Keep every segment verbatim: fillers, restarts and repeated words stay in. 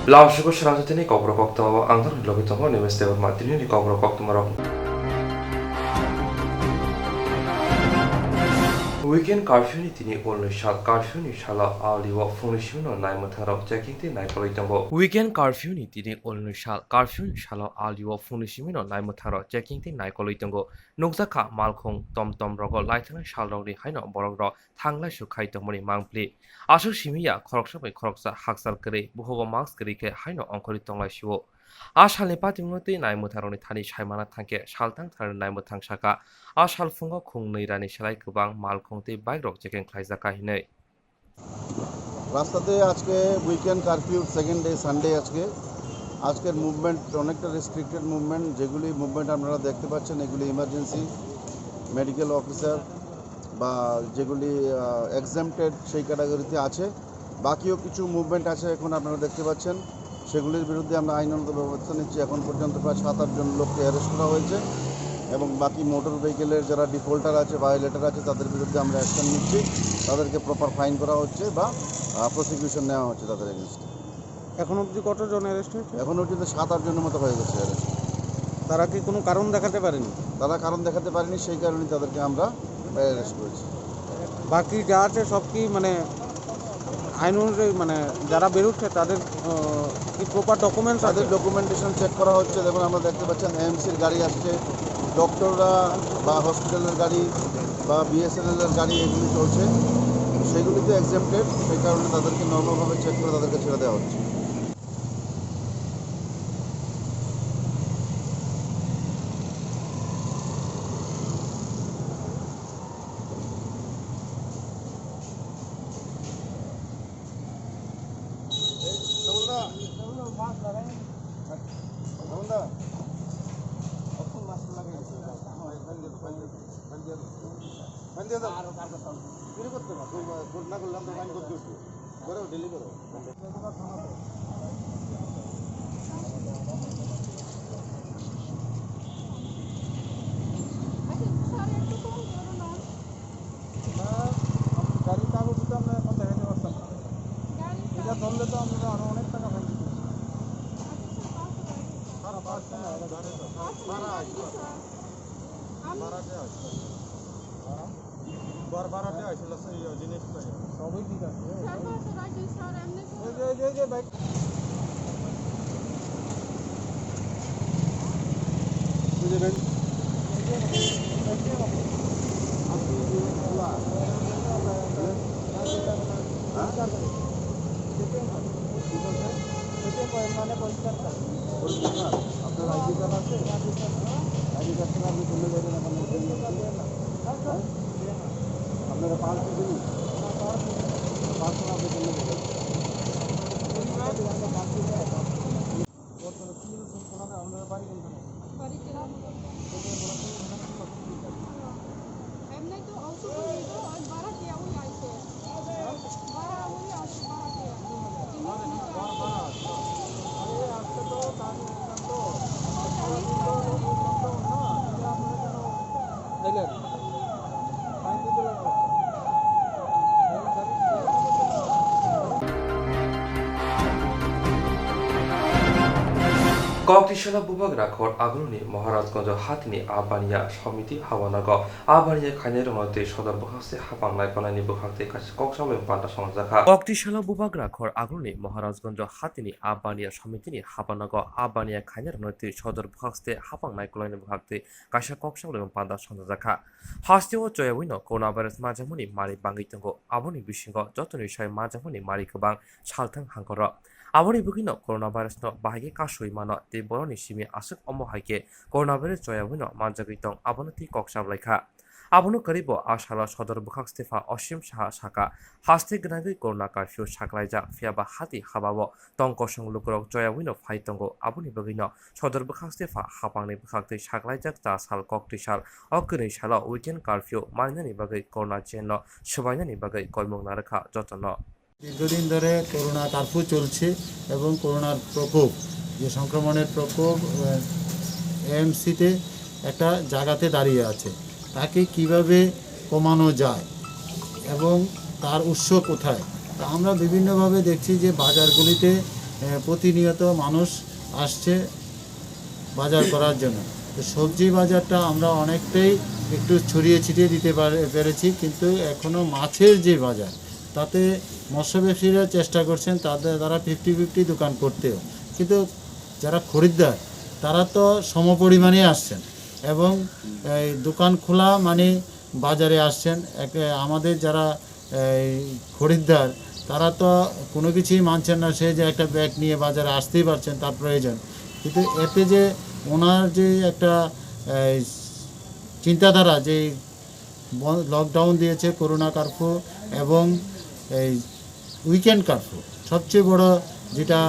Lamsoko srang jatini kokrok koktwma ang doro logi tongo Nimesh Debbarma. Tini ni kokrok koktwma rok. Weekend curfew ni tini ulni sal, curfew ni salo alio phungni simi no naimwthang rok checking tei naikolwi tongo. Weekend curfew ni tini ulni sal, curfew ni salo alio phungni simi no naimwthang rok checking tei naikolwi tongo. Nukjakha malkhung tom tom rogo laithangnai sal rokni haino borok rok thanglai su khai tongmani mangpli. Aswk simi ya khoroksa bai khoroksa hakchal kwrwi, buhubo mask kwrwi khe haino ongkhorwi tonglai sio. A salni patimungno tei naimwthangrokni thani saimana thangkhe salthang thanani naimwthang saka. A salphungo khung nwi rani selai kwbang malkhung tei bike rok checking khlaijakha hinwi. রাস্তাতে আজকে weekend curfew, second day, Sunday আজকে। আজকের মুভমেন্ট অনেকটা restricted movement. যেগুলি মুভমেন্ট আপনারা দেখতে পাচ্ছেন, এগুলি ইমার্জেন্সি, মেডিকেল অফিসার বা যেগুলি, আহ, এক্সামটেড, সেই ক্যাটাগরিতে আছে। বাকিও কিছু মুভমেন্ট আছে, এখন আপনারা দেখতে পাচ্ছেন, সেগুলির বিরুদ্ধে আমরা আইনানুগ ব্যবস্থা নিচ্ছি। এখন পর্যন্ত প্রায় সাত আট জন লোককে অ্যারেস্ট করা হয়েছে এবং বাকি মোটর ভেহিকেলের যারা ডিফল্টার আছে, ভায়োলেটর আছে, তাদের বিরুদ্ধে আমরা অ্যাকশন নিচ্ছি। তাদেরকে প্রপার ফাইন করা হচ্ছে বা, আহ, প্রসিকিউশন নেওয়া হচ্ছে তাদের এগেনস্টে। এখন অবধি কতজন অ্যারেস্ট হয়েছে? এখন পর্যন্ত সাত আট জনের মতো হয়ে গেছে অ্যারেস্ট। তারা কি কোনো কারণ দেখাতে পারেনি? তারা কারণ দেখাতে পারেনি, সেই কারণে তাদেরকে আমরা অ্যারেস্ট করেছি। বাকি যা আছে সব কি মানে আইন অনুযায়ী, মানে যারা বেরোচ্ছে তাদের, আহ, কি প্রপার ডকুমেন্টস তাদের আছে? ডকুমেন্টেশন চেক করা হচ্ছে। যেমন আমরা দেখতে পাচ্ছেন এএমসির গাড়ি আসছে, ডক্টররা বা হসপিটালের গাড়ি বা বিএসএনএল এর গাড়ি এগুলি চলছে, সেগুলি তো এক্সেপ্টেড, সেই কারণে তাদেরকে নর্মালভাবে চেক করে তাদেরকে ছেড়ে দেওয়া হচ্ছে। গাড়ির কাগজ তো আমরা এখন দেখাতে পারতাম না। গাড়ির এটা কাগজ। ধরলে তো আমরা আরো অনেক টাকা ফাইন দিতে হতো। আচ্ছা, স্যার, পাঁচশো টাকা। স্যার, পাঁচশো না, এটা ধরে তো। পাঁচশো টাকা দিন, স্যার। আমি ভাড়া দেওয়া হয়েছিল। ভাড়া? ঘর ভাড়া দেওয়া হয়েছিল, স্যার, এই জিনিসটা। সবই ঠিক আছে। স্যার, পাঁচশো রাখি, স্যার, এমনি স্যার। এই যে, এই যে, এই যে, ভাই। আপনার আইডি কার্ড আছে? আইডি কার্ড ছাড়া আপনি কেমনে যাবেন এখন? হ্যাঁ? আপনারা পাঁচ দিন, পাঁচ দিন আপনি কেমনে যাবেন? বাড়ি কেন? এমনি তো অসুবিধা হইতো, ওই ভাড়া দিয়া ওই আইছে। ভাড়া ওই আইছে, ভাড়া দিয়া। জিনিস নিতে আইছে। Koktisala bubagra khor agulni Maharajganj hatini Abaniya Samiti habanago Abaniya khainai rokno tei sodor bwkhakste hapang naikolnaini bwkhaktwi kaisa kok chalwi panda songjakha. Koktisala bubagra khor agulni Maharajganj hatini Abaniya Samitini habanago Abaniya khainai rokno tei sodor bwkhakste hapang naikolnaini bwkhaktwi kaisa kok chalwi panda songjakha. Hasteo choyawino coronavirus manjakmani mari bangwi tongo. Aboni bisingo jotoni sai manjakmani mari kwbang salthang hangkoro. Aboni bwkhwino coronavirus no bahai khe kasui mano tei boroni simi aswk omo hai khe coronavirus choyawino manjagwi tong abono tei kok chablaikha. Abono kwrwibo a salo sodor bwkhak Stepha Osim Saha sakha, haste gwnangwi corona curfew saklaijak, phiyaba hati habao tong kosong lukurok choyawino phai tongo. Aboni bagwino sodor bwkhak Stepha hapangni bwkhaktwi saklaijak cha sal koktwi sal. O kwnwi salo weekend curfew maninani bagwi corona chain no swbainani bagwi koimung narwkha jotono. দীর্ঘদিন ধরে corona curfew চলছে এবং করোনার প্রকোপ, যে সংক্রমণের প্রকোপ, এএমসিতে একটা জায়গাতে দাঁড়িয়ে আছে। তাকে কিভাবে কমানো যায় এবং তার উৎস কোথায়? তা আমরা বিভিন্নভাবে দেখছি যে বাজারগুলিতে এ, প্রতিনিয়ত মানুষ আসছে বাজার করার জন্য। তো সবজি বাজারটা আমরা অনেকটাই একটু ছড়িয়ে ছিটিয়ে দিতে পারে-, পেরেছি, কিন্তু এখনও মাছের যে বাজার, তাতে মৎস্য ব্যবসায়ীরা চেষ্টা করছেন তাদের, তারা ফিফটি ফিফটি দোকান করতেও, কিন্তু যারা খরিদ্দার, তারা তো সমপরিমাণে আসছেন এবং এই দোকান খোলা মানে বাজারে আসছেন। এক, আমাদের যারা এই খরিদ্দার, তারা তো কোনো কিছুই মানছেন না, সে যে একটা ব্যাগ নিয়ে বাজারে আসতেই পারছেন, তার প্রয়োজন। কিন্তু এতে যে ওনার যে একটা, এই, চিন্তাধারা, যে ব-, লকডাউন দিয়েছে, করোনা কারফিউ এবং এই উইকেন্ড কারফিউ, সবচেয়ে বড় যেটা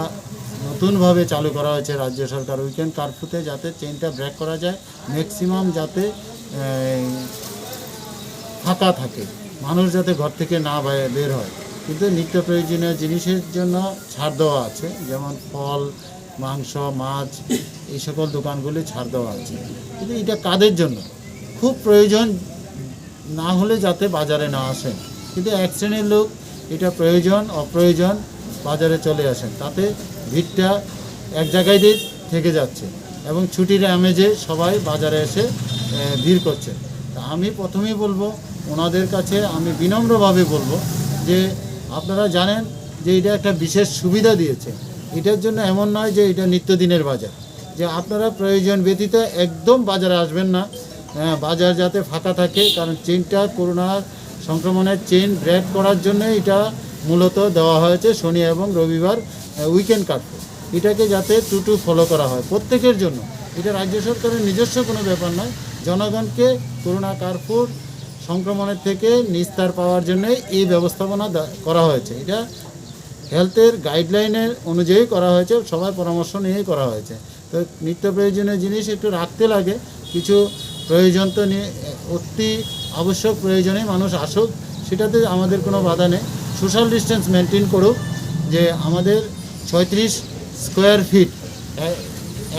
নতুনভাবে চালু করা হয়েছে রাজ্য সরকার, উইকেন্ড কারফিউতে যাতে চেইনটা ব্রেক করা যায়, ম্যাক্সিমাম যাতে, এই, ফাঁকা থাকে, মানুষ যাতে ঘর থেকে না বাইরে বের হয়। কিন্তু নিত্য প্রয়োজনীয় জিনিসের জন্য ছাড় দেওয়া আছে, যেমন ফল, মাংস, মাছ, এই সকল দোকানগুলি ছাড় দেওয়া আছে। কিন্তু এটা কাদের জন্য? খুব প্রয়োজন না হলে যাতে বাজারে না আসেন, কিন্তু এক শ্রেণীর লোক এটা প্রয়োজন অপ্রয়োজন বাজারে চলে আসেন, তাতে ভিড়টা এক জায়গায় দিয়ে থেকে যাচ্ছে এবং ছুটির আমেজে সবাই বাজারে এসে, এ, ভিড় করছে। তা আমি প্রথমেই বলবো, ওনাদের কাছে আমি বিনম্রভাবে বলবো যে আপনারা জানেন যে এটা একটা বিশেষ সুবিধা দিয়েছে। এটার জন্য এমন নয় যে এটা নিত্যদিনের বাজার, যে আপনারা প্রয়োজন ব্যতীত একদম বাজারে আসবেন না। হ্যাঁ, বাজার যাতে ফাঁকা থাকে, কারণ চেইনটা, করোনা সংক্রমণের চেইন ব্রেক করার জন্য এটা মূলত দেওয়া হয়েছে শনি এবং রবিবার, আহ, উইকেন্ড কারফিউ। এটাকে যাতে টু টু ফলো করা হয় প্রত্যেকের জন্য। এটা রাজ্য সরকারের নিজস্ব কোনো ব্যাপার নয়, জনগণকে করোনা কারফিউর সংক্রমণের থেকে নিস্তার পাওয়ার জন্য এই ব্যবস্থাপনা দা-, করা হয়েছে। এটা হেলথের গাইডলাইনের অনুযায়ী করা হয়েছে, সবার পরামর্শ নিয়েই করা হয়েছে। তো নিত্য প্রয়োজনীয় জিনিস একটু রাখতে লাগে, কিছু প্রয়োজন তো নিয়ে, অতি আবশ্যক প্রয়োজনে মানুষ আসুক, সেটাতে আমাদের কোনো বাধা নেই। সোশ্যাল ডিস্টেন্স মেনটেন করুক, যে আমাদের ছয়ত্রিশ স্কোয়ার ফিট, এ-,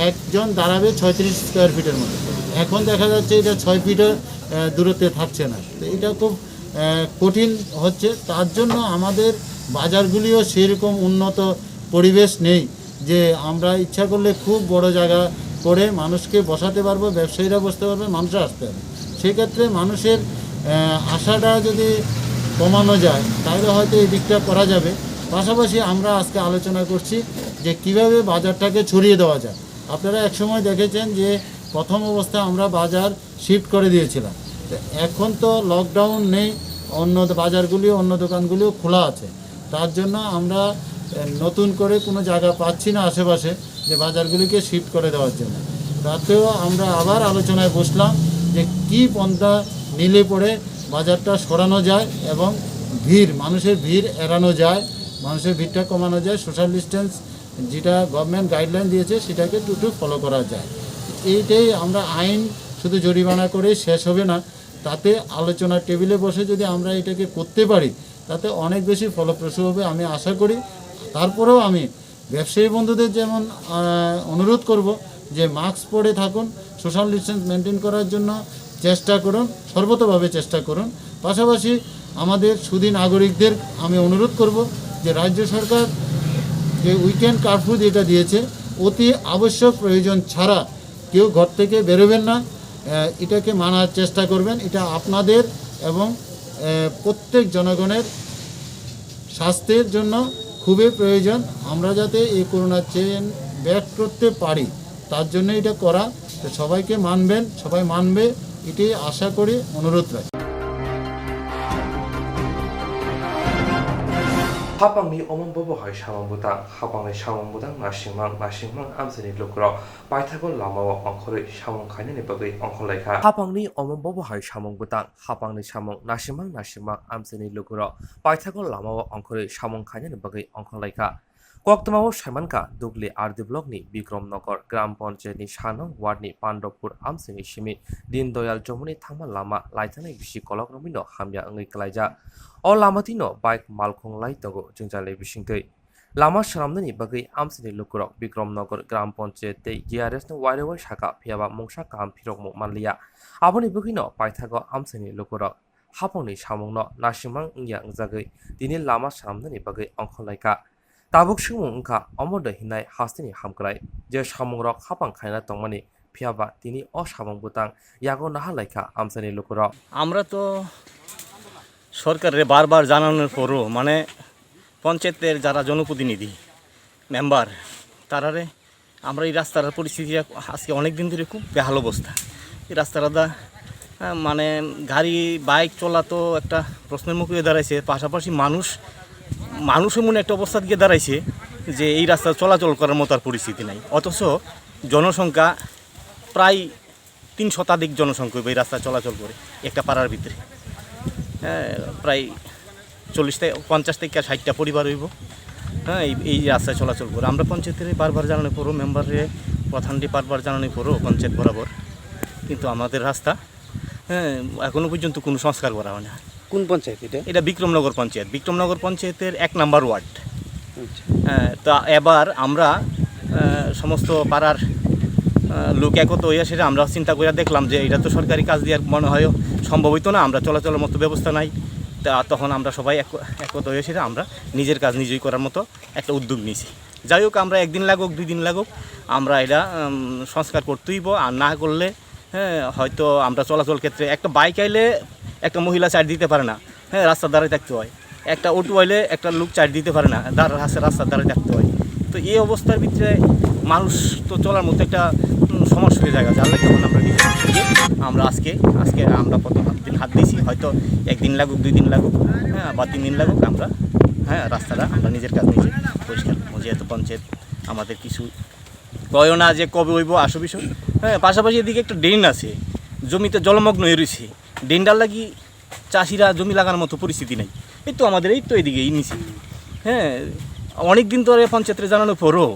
একজন দাঁড়াবে ছয়ত্রিশ স্কোয়ার ফিটের মধ্যে। এখন দেখা যাচ্ছে এটা ছয় ফিটও, আহ, দূরত্বে থাকছে না। তো এটা খুব, আহ, কঠিন হচ্ছে। তার জন্য আমাদের বাজারগুলিও সেরকম উন্নত পরিবেশ নেই যে আমরা ইচ্ছা করলে খুব বড় জায়গা করে মানুষকে বসাতে পারবো, ব্যবসায়ীরা বসতে পারবে, মানুষ আসতে পারবে। সেক্ষেত্রে মানুষের, আহ, আশাটা যদি কমানো যায়, তাহলে হয়তো এই দিকটা করা যাবে। পাশাপাশি আমরা আজকে আলোচনা করছি যে কিভাবে বাজারটাকে ছড়িয়ে দেওয়া যায়। আপনারা একসময় দেখেছেন যে প্রথম অবস্থায় আমরা বাজার শিফট করে দিয়েছিলাম। তো এখন তো লকডাউন নেই, অন্য বাজারগুলিও, অন্য দোকানগুলিও খোলা আছে। তার জন্য আমরা, এ, নতুন করে কোনো জায়গা পাচ্ছি না আশেপাশে যে বাজারগুলিকে শিফট করে দেওয়ার জন্য। তাতেও আমরা আবার আলোচনায় বসলাম যে কী পন্থা নিলে পরে বাজারটা সরানো যায় এবং ভিড়, মানুষের ভিড় এড়ানো যায়, মানুষের ভিড়টা কমানো যায়, সোশ্যাল ডিস্টেন্স যেটা গভর্নমেন্ট গাইডলাইন দিয়েছে সেটাকে টু টু ফলো করা যায়। এইটাই আমরা আইন শুধু জরিমানা করে শেষ হবে না, তাতে আলোচনার টেবিলে বসে যদি আমরা এটাকে করতে পারি, তাতে অনেক বেশি ফলপ্রসূ হবে আমি আশা করি। তারপরেও আমি ব্যবসায়ী বন্ধুদের যেমন, আহ, অনুরোধ করব যে মাস্ক পরে থাকুন, সোশ্যাল ডিস্টেন্স মেনটেন করার জন্য চেষ্টা করুন, সর্বতোভাবে চেষ্টা করুন। পাশাপাশি আমাদের সুধী নাগরিকদের আমি অনুরোধ করব যে রাজ্য সরকার যে উইকেন্ড কারফিউ যেটা দিয়েছে, অতি আবশ্যক প্রয়োজন ছাড়া কেউ ঘর থেকে বেরোবেন না। আহ, এটাকে মানার চেষ্টা করবেন। এটা আপনাদের এবং, আহ, প্রত্যেক জনগণের স্বাস্থ্যের জন্য খুবই প্রয়োজন। আমরা যাতে এই করোনা চেইন ব্রেক করতে পারি, তার জন্য এটা করা। তো সবাইকে মানবেন, সবাই মানবে, এটাই আশা করি, অনুরোধ রাখি। Hapangni omon bobo hai samung bwtang, hapangni samung bwtang nasingmang, nasingmang amchaini lukurok paithago lamao ongkhorwi samung khainani bagwi ongkhorlaikha. Hapangni omon bobo hai samung bwtang, hapangni samung nasingmang, nasingmang amchaini lukurok paithago lamao ongkhorwi samung khainani bagwi ongkhorlaikha. Koktwmao saimankha Dugli R D blockni Bikram Nagar Gram Panchayatni sanong wardni Pandopur amchaini simi Din Doyal Chomoni thangma lama laithanai bisi kolok romwino hamya wngwi kwlaijak. O lama twino bike malkhung lai tongo jwngjal ni bisingtwi. Lama swnamnani bagwi amchaini lukurok Bikram Nagar Gram Panchayat tei G R S no wairwi saka, phiyaba mungsa kaham phirokmung manliya. Aboni bagwino paithago amchaini lukurok hapangni samungno nasimang wngya wngjagwi tini lama swnamnani bagwi ongkhorlaikha. Tabuk swngmung wngkha omo de hinai hasteni hamkrai, je samungrok hapang khaina tongmani, phiyaba tini o samung bwtang yago naharlaikha amchaini lukurok. আমরা তো সরকাররে বারবার জানানোর পরও, মানে, পঞ্চায়েতের যারা জনপ্রতিনিধি, মেম্বার, তারারে আমরা এই রাস্তার পরিস্থিতি এক-, আজকে অনেক দিন ধরে খুব বেহাল অবস্থা। এই রাস্তাটা দা-, আহ, মানে, গাড়ি বাইক চলা তো একটা প্রশ্নের মুখে দাঁড়াইছে, পাশাপাশি মানুষ, মানুষ এমন একটা অবস্থা গিয়ে দাঁড়াইছে যে এই রাস্তা চলাচল করার মতো আর পরিস্থিতি নাই। অথচ জনসংখ্যা প্রায় তিন শতাধিক জনসংখ্যা এই রাস্তা চলাচল করে একটা পাড়ার ভিতরে। হ্যাঁ, প্রায় চল্লিশ থেকে পঞ্চাশ থেকে ষাটটা পরিবার হইব। হ্যাঁ, এই, এই রাস্তায় চলাচল করে। আমরা পঞ্চায়েতরে বারবার জানানোর পরও, মেম্বাররে, প্রধানরে বারবার জানানোর পরও পঞ্চায়েত বরাবর কিন্তু আমাদের রাস্তা, হ্যাঁ, এখনো পর্যন্ত কোনো সংস্কার করা হয় না। কোন পঞ্চায়েত এটা? এটা বিক্রমনগর পঞ্চায়েত। বিক্রমনগর পঞ্চায়েতের এক নাম্বার ওয়ার্ড। আচ্ছা। হ্যাঁ, তা এবার আমরা, আহ, সমস্ত পাড়ার, আহ, লোক একত্র হইয়া সেটা আমরা চিন্তা করে দেখলাম যে এটা তো সরকারি কাজ দিয়ে আর মনে হয় সম্ভব হইতো না, আমরা চলাচলের মতো ব্যবস্থা নাই। তা তখন আমরা সবাই এক-, একত্র হয়ে সেটা আমরা নিজের কাজ নিজেই করার মতো একটা উদ্যোগ নিয়েছি। যাই হোক, আমরা একদিন লাগুক, দুই দিন লাগুক, আমরা এটা, উম, সংস্কার করতেই হইব। আর না করলে, হ্যাঁ, হয়তো আমরা চলাচল ক্ষেত্রে একটা বাইক আইলে একটা মহিলা সাইড দিতে পারে না, হ্যাঁ, রাস্তার ধারে থাকতে হয়। একটা অটো আইলে একটা লোক সাইড দিতে পারে না, ধার রাস্তা, রাস্তার ধারে থাকতে হয়। তো এই অবস্থার ভিতরে মানুষ তো চলার মতো একটা, উম, সমস্যা হয়ে যায়। যার লাগে এখন আমরা নিজের উদ্যোগে আমরা আজকে, আজকে আমরা প্রথম হাত দিন হাত দিয়েছি, হয়তো একদিন লাগুক, দুই দিন লাগুক, হ্যাঁ, বা তিন দিন লাগুক, আমরা, হ্যাঁ, রাস্তাটা আমরা নিজের কাজ নিজে পরিষ্কার করবো। যেহেতু পঞ্চায়েত আমাদের কিছু কয়ও না যে কবে হইব আসো বিষয়, হ্যাঁ, পাশাপাশি এদিকে একটা ড্রেন আছে, জমিতে জলমগ্ন হয়ে রয়েছে, ড্রেনটার লাগি চাষিরা জমি লাগানোর মতো পরিস্থিতি নাই। এই তো আমাদের এই তো এদিকে এই নিচে, হ্যাঁ, অনেক দিন ধরে পঞ্চায়েতরে জানানোর পরও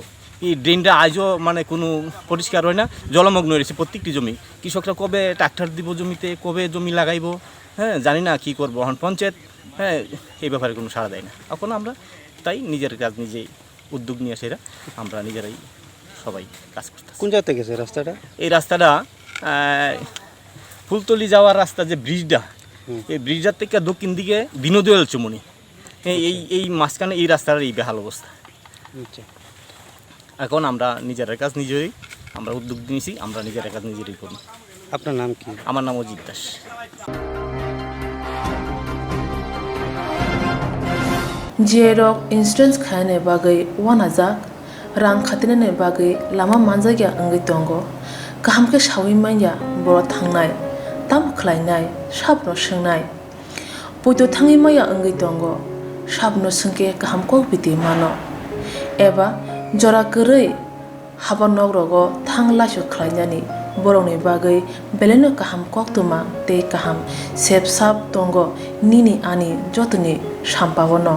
এই ড্রেনটা আজও মানে কোনো পরিষ্কার হয় না, জলমগ্ন হয়ে রয়েছে প্রত্যেকটি জমি। কৃষকরা কবে ট্রাক্টর দিব জমিতে, কবে জমি লাগাইবো, হ্যাঁ, জানি না কি করবো। এখন পঞ্চায়েত, হ্যাঁ, এই ব্যাপারে কোনো সাড়া দেয় না। এখন আমরা তাই নিজের কাজ নিজেই উদ্যোগ নিয়ে সেটা আমরা নিজেরাই সবাই কাজ করতেছি। কোন জায়গা থেকে গেছে রাস্তাটা? এই রাস্তাটা, আহ, ফুলতলি যাওয়ার রাস্তা যে ব্রিজটা, হুম। এই ব্রিজটার থেকে দক্ষিণ দিকে বিনোদী চুমনি, এই, এই, আচ্ছা। এই মাঝখানে এই রাস্তার এই বেহাল অবস্থা। আচ্ছা। এখন আমরা নিজের কাজ নিজেই আমরা উদ্যোগ নিয়েছি, আমরা নিজের কাজ নিজেরই করি। আপনার নাম কি? আমার নাম অজিত Das. Jerok insurance khainani bagwi uanajak, rang khatinani bagwi lama manjakya wngwi tongo. Kaham khe saui manya borok thangnai, tamo khlainai, sabono swngnai. Poito thangwi maya wngwi tongo, sabono swngkhe kaham kok biti mano. Eba jora kwrwi haba nok rogo thang laisu khlainani borokni bagwi belaino kaham koktwma tei kaham sep sap tongo nini ani jotoni sampao no.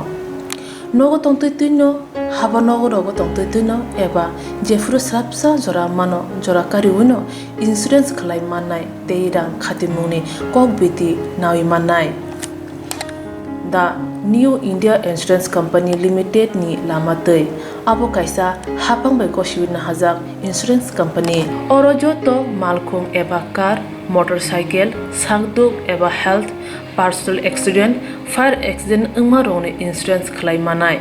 Nogo tongtwi twino, haba nogo rogo tongtwi twino eba jephuru swrapsa jora mano, jora kariwino insurance khlai mannai tei rang khatimungni kok biti nawi mannai. The New India Insurance Company Limited ni lama twi. Abo kaisa hapang bai gosiwi nahajak insurance company. Oro joto malkhung eba car, motorcycle, sakduk eba health, personal accident, fire accident wngma rokni insurance khlai manai.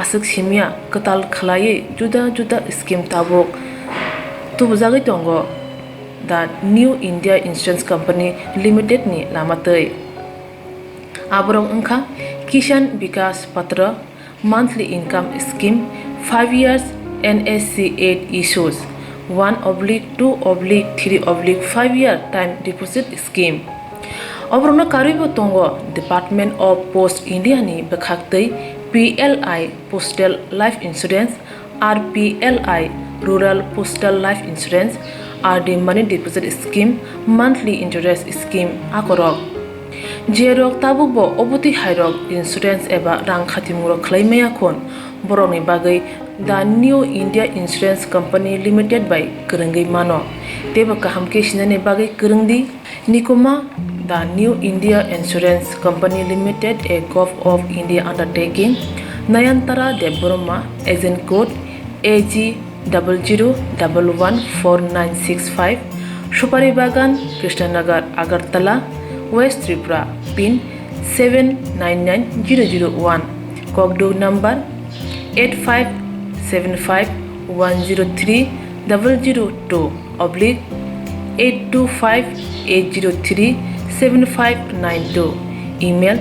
Aswk simya kwtal khlaiwi juda juda scheme tabuk tubujagwi tongo the New India Insurance Company Limited ni lama twi. Aborok wngkha Kisan Vikas Patra, monthly income scheme, five years N S C eight issues, one oblique two oblique three oblique five year time deposit scheme. Oborokno karwibo tongo Department of Post India ni bwkhaktwi P L I Postal Life Insurance, R P L I Rural Postal Life Insurance, R D Money Deposit Scheme, Monthly Interest Scheme akorok. Jerok tabukbo obotwi hairok insurance eba rang khatimungrok khlai maya khun, borokni bagwi The New India Insurance Company Limited bai kwrwngwi mano. Teibo kaham khe sinani bagwi kwrwng di. Nikuma, The New India Insurance Company Limited, a Govt of India undertaking, Nayantara Debbarma, Agent Code A G double zero double one four nine six five, Supari Bagan, Krishnanagar, Agartala, West Tripura, pin seven nine nine zero zero one, Kokduk number eight five seven five one zero three double zero two oblique eight two five eight zero three seven five nine two. Email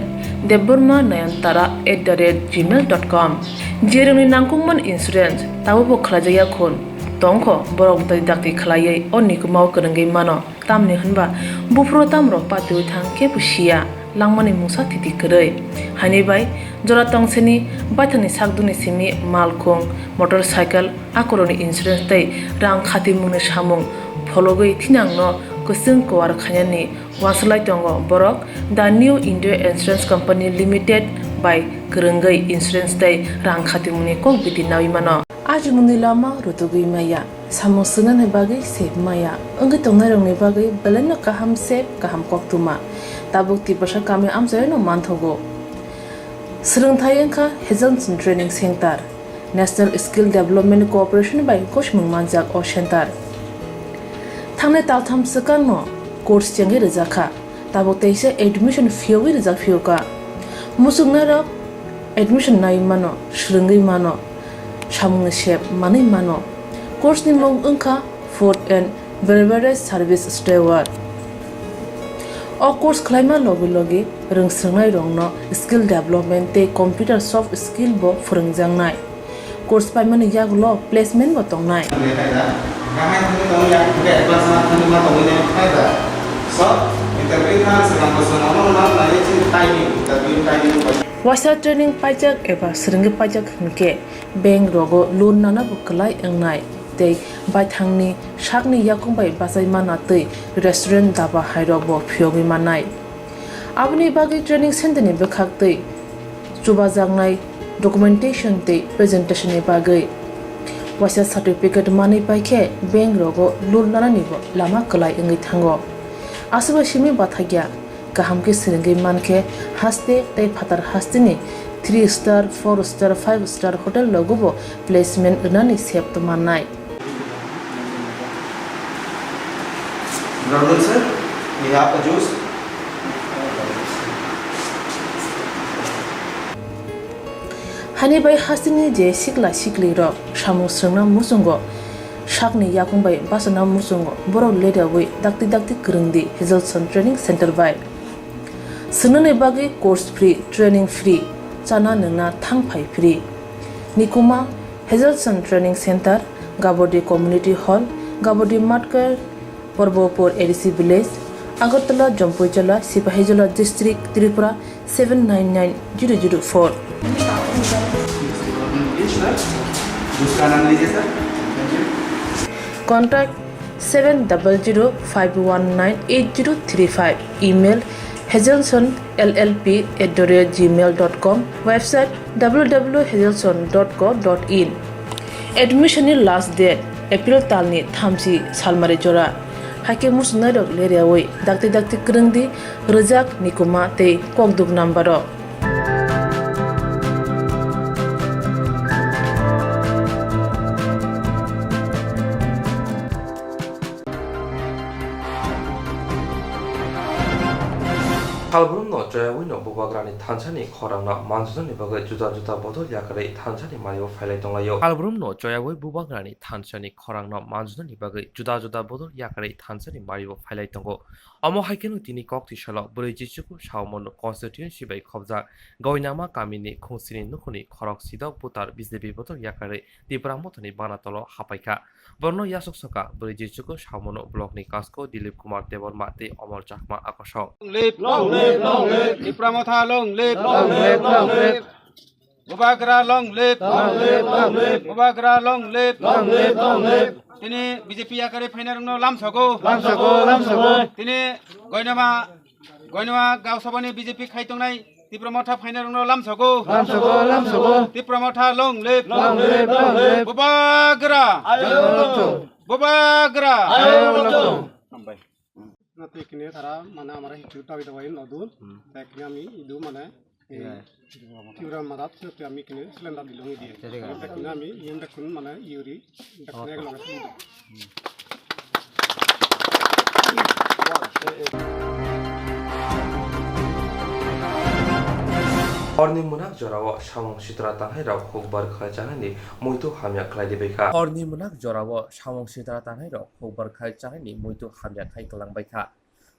debbarma nayantara at the rate gmail dot com. Jerwngni nangkukmani insurance tabukbo khlaijakya khun tongkho, borok dakti dakti khlaiwi o nikumao kwrwngwi mano. Tamni hwnba buphuru tamrok patiwi thang kebo siya, langmani mungsa thiti kwrwi. Haini bai jora tongseni baithangni sakduni simi malkhung, motorcycle, akorokni insurance tei rang khatimungni samung phologwi thinangno kwchwng kuar khainani uansuk lai tongo borok The New India Insurance Company Limited bai kwrwngwi insurance tei rang khatimungni kok bidi naui mano. Ajimungni lama rutugwi maya, samung swngnani bagwi sep maya, wngwi tongnairokni bagwi belaino kaham sep, kaham koktwma. Tabuk Tiprasa kami amchaino manthogo. Swrwngthai wngkha Hazelson Training Center. National Skill Development Corporation bai gosimung manjak o center. Thangnai taltham swkangno course chengwi rwjakha. Tabuk teisa admission phiyogwi rijak phiyokha. Muchungnairok admission nai mano, swrwngwi mano, samungni sep manwi mano. Course ni mung wngkha Food and Beverage Service Steward. O course khlaima logi logi rwngswrwngnairokno skill development tei computer soft skill bo phwrwngjaknai. Course paimani yagulo placement bo tongnai. Waisa training paijak eba swrwngwi paijak hwnkhe bank rogo loan nana bo kwlai wngnai tei baithangni sakni yakung bai bachai mana tei restaurant daba hairok bo phiyogwi mannai. Aboni bagwi training center ni bwkhak tei chubajaknai documentation tei presentation ni bagwi waisa certificate manwi paikhe bank rogo loan nanani bo lama kwlai wngwi thango. Aswk bai simi bathakya kaham khe swrwngwi mankhe haste tei phatar hasteni three star, four star, five star hotel rogo bo placement rwnani sep tongmannai. Brother sir, we have a juice. Hani bai hasteni je sikla sikli rok samung swrwngna muchungo, sakni yakung bai bachana muchungo, borok leriawi dakti dakti kwrwngdi Hazelson Training Center bai. Swngnani bagwi course free, training free, chana nwngna thang phai free. Nikuma Hazelson Training Center, Gabodi Community Hall, Gabodi Matkar, Porbopur A D C Village, Agartala, Jampuijala, Sipahijola District, Tripura seven nine nine zero zero four. Contact seven double zero five one nine eight zero three five. Email hazelson L L P at the rate gmail dot com. Website W W W hazelson dot co dot in. Admission ni last date April talni thamchi salmari jora. Haikhe muchungnairok leriawi dakti dakti kwrwngdi, rwjak, nikuma tei kokduk number rok. Salbrumno choyawino bubagrani thansani khorangno manjunani bagwi juda juda bodol yakarwi thansani mario phailai tonglaio. Salbrumno choyawi bubagrani thansani khorangno manjunani bagwi juda juda bodol yakarwi thansani mario phailai tongo. Omo hai kheno tini kok tisalo bwrwi Jichuku Saumon constituency bai khobjak Goinama kamini khungsini nukhuni khorok sidok butar B J P bodol yakarwi Tipra Mothani bana tolo hapaikha. Borno yasok soka bwrwi Jichuku Saumon block ni kasko Dilip Kumar Debbarma tei Omor Chakma akosong. Long live, long live, long live. Tipra Motha long live. Long live, long live. Bubagra long live. Long live, long live. Bubagra long live. Long live, long live. Tini B J P yakarwi phainarokno lamsogo. Lamsogo, lamsogo. Tini Goinama, Goinama Gaosabani B J P khai tongnai Tipra Motha phainarokno lamsogo. Lamsogo, lamsogo. Tipra Motha long live. Long live, long live. Bubagra. Ayo long. Bubagra. Ayo long. Hambai. Na twi kini thara mane amara hichu tawi tawi nodun. Hmm. Tei kini ami idu mane, eh, Iya. Tiura madat sino twi ami kini selenda dilong idi. Jadi kan. Tei kini ami yen da kun mane yuri da kun ego loge sini. Horni mwnak jorao samung sitra tangnairok hukbar khai chanaini muitu hamya khlai di bai kha. Horni mwnak jorao samung sitra tangnairok hukbar khai chanaini muitu hamya khai kwlang bai kha.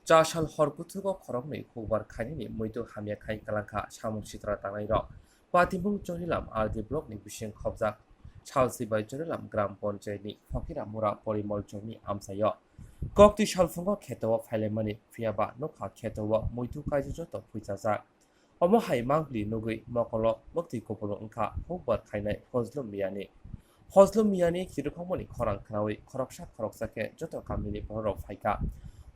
Chasal hor kuthugo khoroknwi hukbar khainani muitu hamya khai kwlang kha samung sitra tangnairok. Patimung Chorilam R D block ni bising khobjak Salsi bai Chorilam gram panchayat ni Phokira Mura Porimol Chowk ni amchaio. Kokti salphungo kheto o phailaimani, phiyaba nokha kheto o muitu kaijak joto phuichajak. Omo hai mangpili nugwi mokolo mwktwi kupulung wngkha hukbar khainai Fozlum Miyani. Fozlum Miyani khirukhokmani khorang khnaui khoroksa khoroksa khe joto kamini bororok phaikha.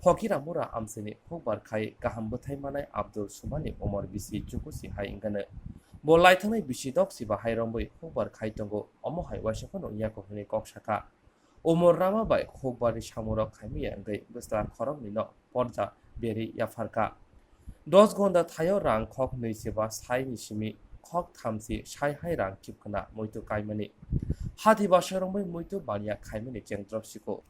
Phokira Mura amchaini hukbar khai kaham bwthai manai Abdul Sumani umor bisi chukusi hai wngkha. Bo laithangnai bisi doksi bahai romwi hukbar khai tongo, omo hai uaisa phano wngya kho hwnwi kok sakha. Umor rama bai hukbarni samungrok khaimaya wngwi bwsla khoroknwino porda berwi yapharkha. Dos gonda thaio rang khok nwi seba saini simi khok thamsi sai hai rang kipkhwna muitu kaimani. Hati basa romwi muitu baniya khaimani chengdrop siko.